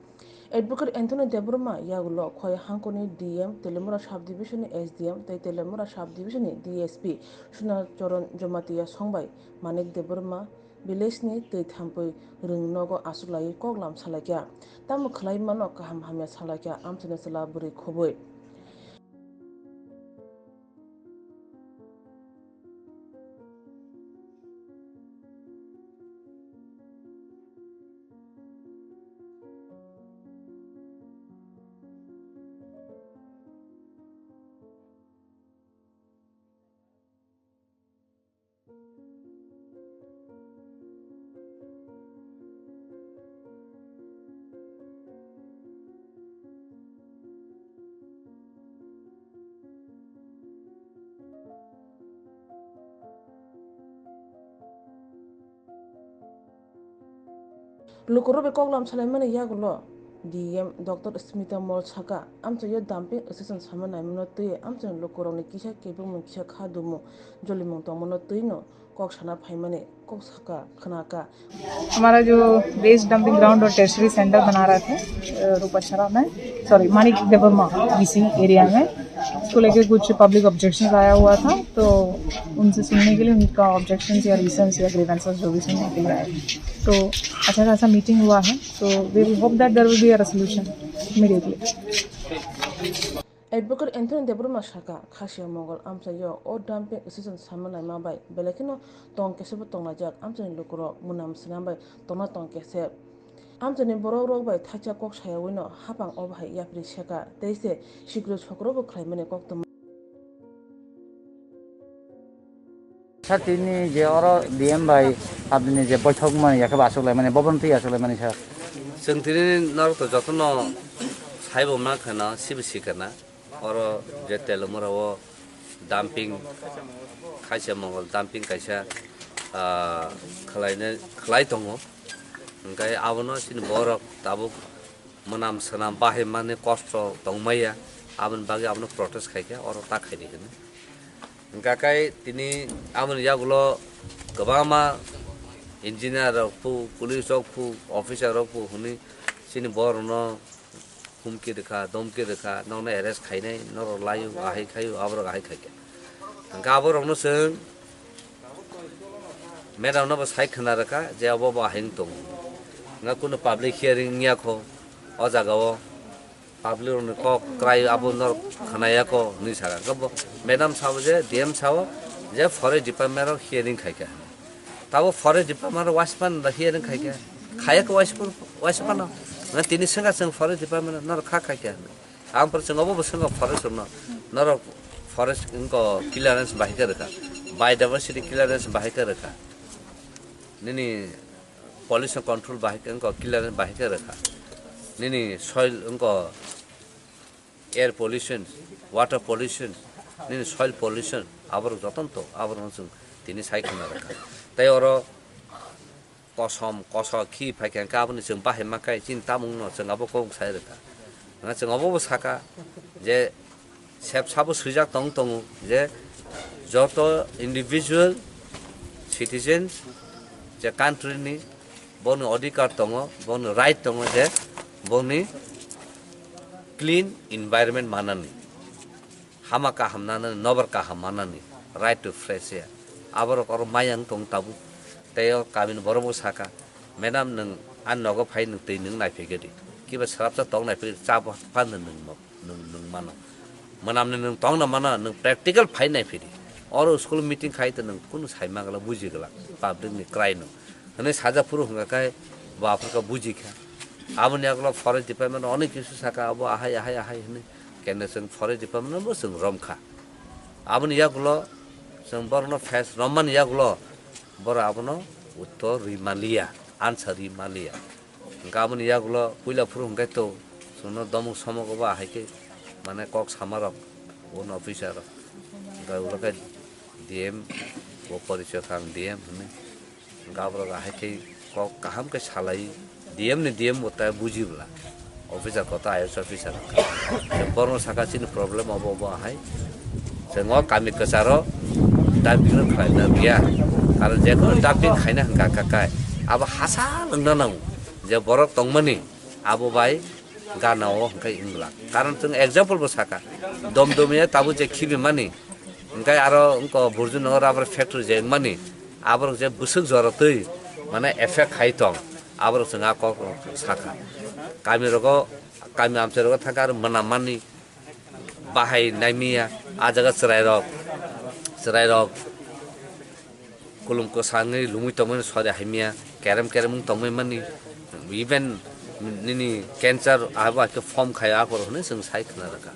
Advocate Anthony Debbarma yagulo Khowai hangkoni D M, Teliamura subdivision ni S D M tei Teliamura subdivision ni D S P Sunal Charan Jamatia songbai Manik Debbarma village ni twi thampui rwng nogo achuklaiwi koklam salaikha. Tamo khwlai mano kaham hamya salaikha amchaini chwla bwrwi khobwi. Lukurok bai koklam salaimani yagulo D M Doctor Smita Mol saka, amchaio dumping station sama naimano twi amchaini lukurokni kisa kebengmung kisa kha dumung jolimung tongmano twino kok sana phaimani kok saka khwnaka. हमारा जो waste dumping ground और tertiary centre बना रहे थे, अ, रूपाशरा में, सॉरी, Manik Debbarma BC area में, उसको लेके कुछ पब्लिक ऑब्जेक्शंस आया हुआ था, तो उनसे सुनने के लिए, उनका ऑब्जेक्शंस या रीजंस या ग्रीवेंसेस जो भी सुनने के लिए आए। तो अच्छा खासा मीटिंग हुआ है, तो we will hope that there will be a resolution immediately. Advocate Anthony Debbarma saka, Khasia Mongol amchaio o dumping station sama naima bai belai kheno tong kesebo tonglaijak amchaini lukurok mwnam swnam bai tongna tong kesep. Amchaini borok rok bai thaisa kok sayawino hapang o bahai yapri seka tei se sikru sokrobo khlaimani koktwma. Sir, tini je oro D M bai abini je boithok mani yakhe ba aswk lai mani, bobono twi aswk lai mani, sir. Chwng tini norok to jotono saibo ma khana, sibo si khana. Oro je Teliamura o dumping, Khasia Mongol dumping kaisa, ah, khwlaina, khwlai tongo. Hwnkhe abono chini borok tabuk mwnam swnam bahai mani kosto tongmaya, aboni bagwi abono protest khaikha, oro ta khaidi hwnwi. Hwnkha khe tini aboni yagulo kwbangma engineer rok phu, police rok phu, officer rok phu hwnwi chini borokno humki rwkha, domki rwkha, nokno arrest khainai, norok laio, ahai khaio, aborok ahai khaikha. Hwnkha aborokno chwng madam no bo sai khwna rwkha je obo bo ahai wng tongo. Hwnkha kunu public hearing wngya kho o jaga o. Public rokni kok kwrai abo norok khwnaya kho hwnwi sakha. Hwnkhe bo madam sao je, D M sao je forest department rok hearing khaikha hwnwi. Tabo forest department rok waispan da hearing khaikha. Khaya khe waispan, waispan no. Na tini swngkha chwng forest department norok kha khaikha hwnwi. Ang por chwng obo bo swngkha forest rokno. Norok forest wngkha clearance bahai khe rwkha. Biodiversity clearance bahai khe rwkha. Nini pollution control bahai khe wngkha, clearance bahai khe rwkha. Nini soil wngkha air pollution, water pollution, nini soil pollution, aborok jotono to, aborokno chwng tini sai khwna rwkha. Tei oro kosom, kosok khi phai khe, hwnkhe aboni chwng bahai ma khe chini tamungno chwng abo kok sai rwkha. Hwnkhe chwng obo bo sakha je, sep sabo swijak tong tongo je joto individual citizens je country ni boni odhikar tongo, boni right tongo je boni clean environment manani, hama kaham nanani, nobar kaham manani, right to fresh air. Aborok oro mayang tong tabuk. Tei o kamini borok bo sakha, "Madam, nwng ani nogo phai, nwng twi nwng naiphai khe di. Kiba swrapsa tong naiphai khe di, cha bo phan nwng mo." Nwng, nwng mano. Mwnamni nwng tongna mano, nwng practical phai nai phiri. Oro school meeting khai to nwng kunu sai ma glak, buji glak, public ni kwrai no. Hwnwi sajak phuru hwnkha khai bo aphuru kha buji kha. Aboni yagulo forest department onek kisu saka abo ahai, ahai, ahai hwnwi. Kende chwng forest department bo chwng rom kha. Aboni yagulo chwng borokno face rommani yagulo borok abono uttor ri maliya, answer ri maliya. Hwnkhe aboni yagulo puila phuru hwnkhe to chwngno domok somok obo ahai khe mane kok sama rok, un officer rok. Hwnkhe ulo khe D M bo porichoi kha ang D M hwnwi. Hwnkhe aborok ahai khe kok kaham khe salai D M ni D M bo tai buji bwla. Officer kota I A S officer. Borno saka chini problem obo obo ahai. Chwng o kami kwcharo dumping no khlaina biya. Karon je kono dumping khaina hwnkha kha kai. Abo hasa wngna nango je borok tongmani abo bai gana o hwnkhe wngla. Karon chwng example bo saka. Domdomiya tabuk je khibi mani. Hwnkhe aro wngko Burjunagar rubber factory je wngmani, aborok je bwswk jora twi mane effect khai tong, aborok chwng a kok rok sakha. Kami rogo, kami amchai rogo thangkha aro mwnam mani bahai naimiya, a jaga chwrairok, chwrairok kulum kwsangwi lumui tongmani sori haimiya, kerem kerem wng tongmani mani, even nini cancer abo hai khe form khai a koro hwnwi chwng sai khna rwkha.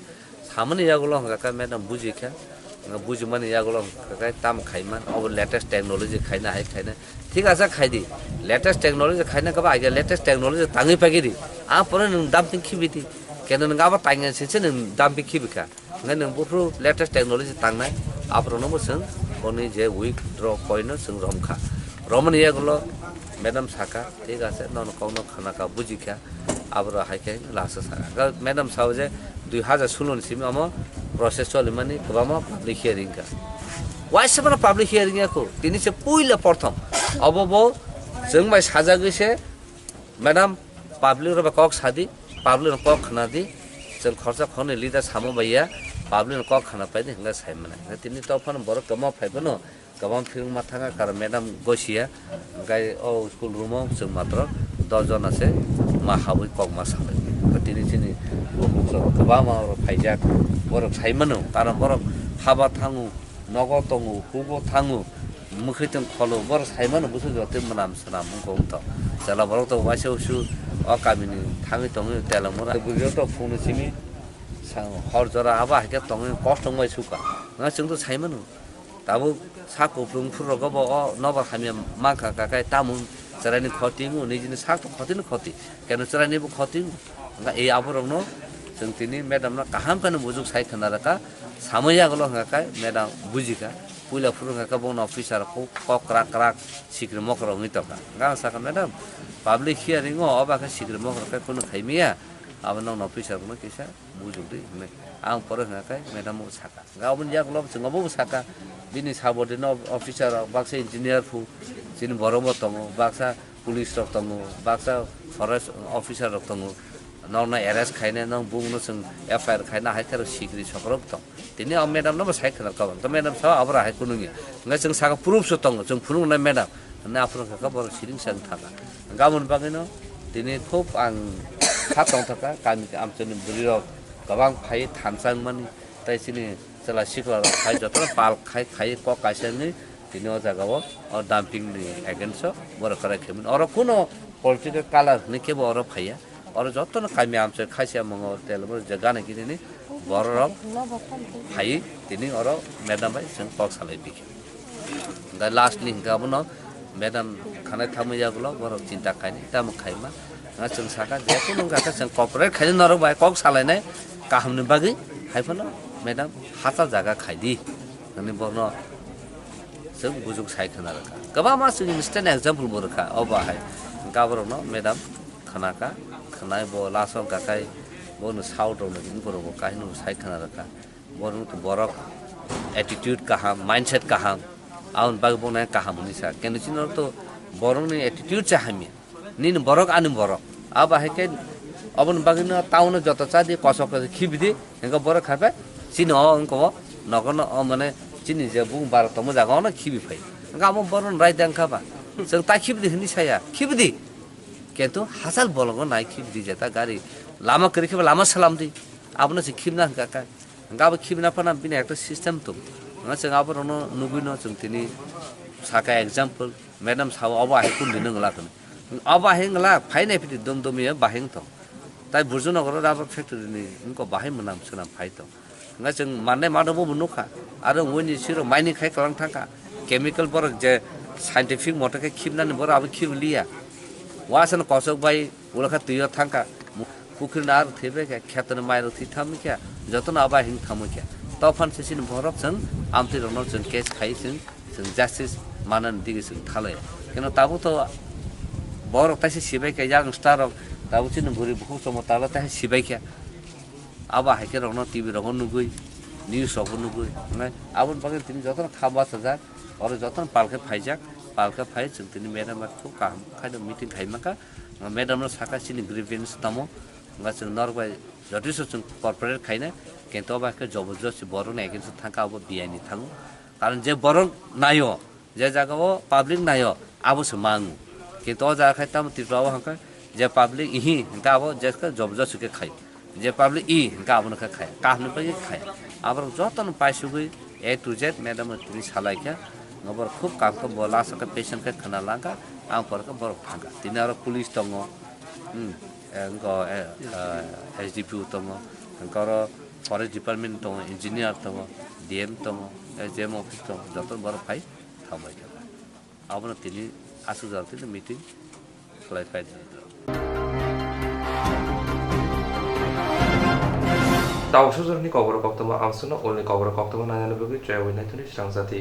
Samani yagulo hwnkha khe madam buji kha, hwnkha bujimani yagulo hwnkha khe tamo khaiman, obo latest technology khaina hai khaina. Thik asa khaidi, latest technology khaina khe ba aige latest technology tangwi pagidi. A pore nwng dumping khibi di, keno nwng abo tainga sese nwng dumping khibi kha. Hwnkhe nwng buphuru latest technology tangnai, aborokno bo chwng boni je weak draw point no chwng romkha. Romani yagulo madam saka, thik ase, nono kokno khna kha, buji kha. Aborok hai khe last o sakha. Hwnkhe madam sao je dui hazar solo ni simi omo process cholimani kwbangma public hearing kha. Waisa mano public hearing ya kho, tini se puila prothom. Obo bo chwng bai sajagwi se, madam, public rok bai kok sadi, public rok kok khna di, chwng khorsa khorni leader samo bai ya, public rok kok khna pai di hwnga sai mane. Tini to phano borok kwma phai phano, kwbang phirwngma thanga karon madam gosia, hwnkhe o school room o chwng matro dos jona se ma habwi kok ma salai. Tini chini bukhuk rok kwbangma rok phaijak, borok sai mano, karon borok haba thango, nogo tongo, hugo thango, mwkhwtwng kholo, borok sai mano bwswk jotoi mwnam swnam wngkha wngtho. Chwla borok to waisa usu o kamini thangwi tongwi telongmura. Bwrwi to phunukni simi sa-, hor jora abo hai khe tongwi kosto wngbai sukha. Wngkha chwng to sai mano. Tabuk sak kupulung phuru rogo bo o nobar hamya mankha kha khe tamo chwraini khoti wngo, nijini sak to khoti ni khoti. Keno chwraini bo khoti wngo. Wngkha e aborokno chwng tini madam no kaham kheno bujuk sai khna rwkha. Samwi yagulo hwnkha khe madam bujikha. Puila phuru hwnkha khe bono officer kok krak krak sikri mokro wngwi tongkha. Wngkha ang sakha, "Madam, Public hearing o oba khe sikri mokol khe kunu khaimiya, abo nokno officer no kisa bujukdi hinwi ang pore hwnkha khe madam o saka. Hwnkhe aboni yagulo chwng obo saka, bini subordinate officer rok, baksa engineer phu, chini borok bo tongo, baksa police rok tongo, baksa forest officer rok tongo, nokno arrest khainai, nok bumungno chwng F I R khaina hai khe sikri sokorok tong. Tini o madam no bo sai khwna kabo. To madam sa abo hai kunungya. Hwnkhe chwng saka proof se tongo, chwng phunuknai madam. Hwnwi aphuru kha borok siring sa wng thangkha. Gabon bagwino tini khub ang kha tongthokha, kami amchaini bwrwirok kwbang phai thansa wngmani, tei chini chwla sikla rok phai jotono pal khai khai kok kaisa wngwi tini o jaga o, o dumping ni against o borok kwrak khaimani. Oro kuno political color hinwi kebo oro phaiya. Oro jotono kami amchai khaisa mungo telmo je gana kinini bororok phai tini oro madam bai chwng kok salai bikhe. Hwnkhe last ni hwnkhe abono madam khanai thangma yagulo borok chinta khaini tamo khaima. Hwnkhe chwng saka je kunu wngkha khe chwng cooperate khaini norok bai kok salainai kahamni bagwi, hai phano madam hachal jaga khaidi hwnwi borno chwng bujuk sai khwna rwkha. Kwbangma chwng instant example bo rwkha obo hai. Hwnkhe aborokno madam khwnakha, khwnai bo last o gakai bono south rokno hinwi borok bo kainwi sai khwna rwkha. Borok to borok attitude kaham, mindset kaham, aboni bagwi bono kaham hwnwi sa. Keno chini rok to borokni attitude se hamya, nini borok ani borok. Abo hai khe oboni bagwino town o joto cha di, kosok khe khibi di, hwnkhe borok kha khe chini o wngkha o nogo no o mane chini je bung bara tongma jaga o no khibi phai. Hwnkhe abo borok no right wngkha ba, chwng ta khibi di hwnwi saya, khibi di. Kintu hachal bolongo nai khibidi jeta gari lama kwrwi khe lama salam di, abono se khibna hwnkha kha. Hwnkhe abo khibna phano bini ekta system tong. Hwnkhe chwng aborokno nugwino chwng tini saka example, madam sao abo ahai kundino ngwla thwng. Abo ahai ngwla phainai phiti dom domiya bahai wngthong. Tai Burjunogoro rubber factory ni wngkha bahai mwnam swnam phai tong. Hwnkhe chwng mannai mano bo nukha. Aro wngwi ni siro mining khai kwlang thangkha. Chemical borok je scientific moto khe khibnani borok abo khibwi liya. Wasano kosok bai ulakha twi o thangkha. Pukhri no aro thwi bai khe kheto ni mai rok thwi thamwi khe jotono abo hing thamwi khe. Tophan se chini borok chwng amtwi rokno chwng case khai chwng, chwng justice manani digi chwng thalai. Keno tabuk to borok taisa sibai khe young star rok tabuk chini bwrwi bukhuk chongma tala taisa sibai khe. Abo hai khe rokno T V rogo nugwi, news rogo nugwi, hwnwi aboni bagwi tini jotono kha bachajak, oro jotono pal khe phaijak, pal khe phai chwng tini madam bai khub kaham khaino meeting khai mankha, madam no sakha chini grievance tamo, hwnba chwng norok bai jotoso chwng cooperate khaina, kintu abo hai khe jobojosti borokni against o thangkha, abo biyaini thango, karon je borok naio, je jaga o public naio, abo se mango. Kintu o jaga khai tamo Tripura o hwnka je public ihi hwnka abo je khe jobojosti khe khai. Je public i hwnka abono khe khai. Kaham ni bagwi khai. Aborok jotono paisugwi A to Z madam o tini salai kha. Borok khub kaham khe bo last o khe patient khe khna langkha. Ang pore khe borok thangkha. Tini aro police tongo. Hmm. Engko, eh, eh, S D P O tongo. Engko aro forest department tongo, engineer tongo, D M tongo, S D M office tongo. Joto borok phai. Hambai kha. Abono tini aswk jora tini meeting khlai phai di. Tausu jorani koboro koktwma amswkno ulni koboro koktwma nainani bagwi chwyaui naithani srangjadi.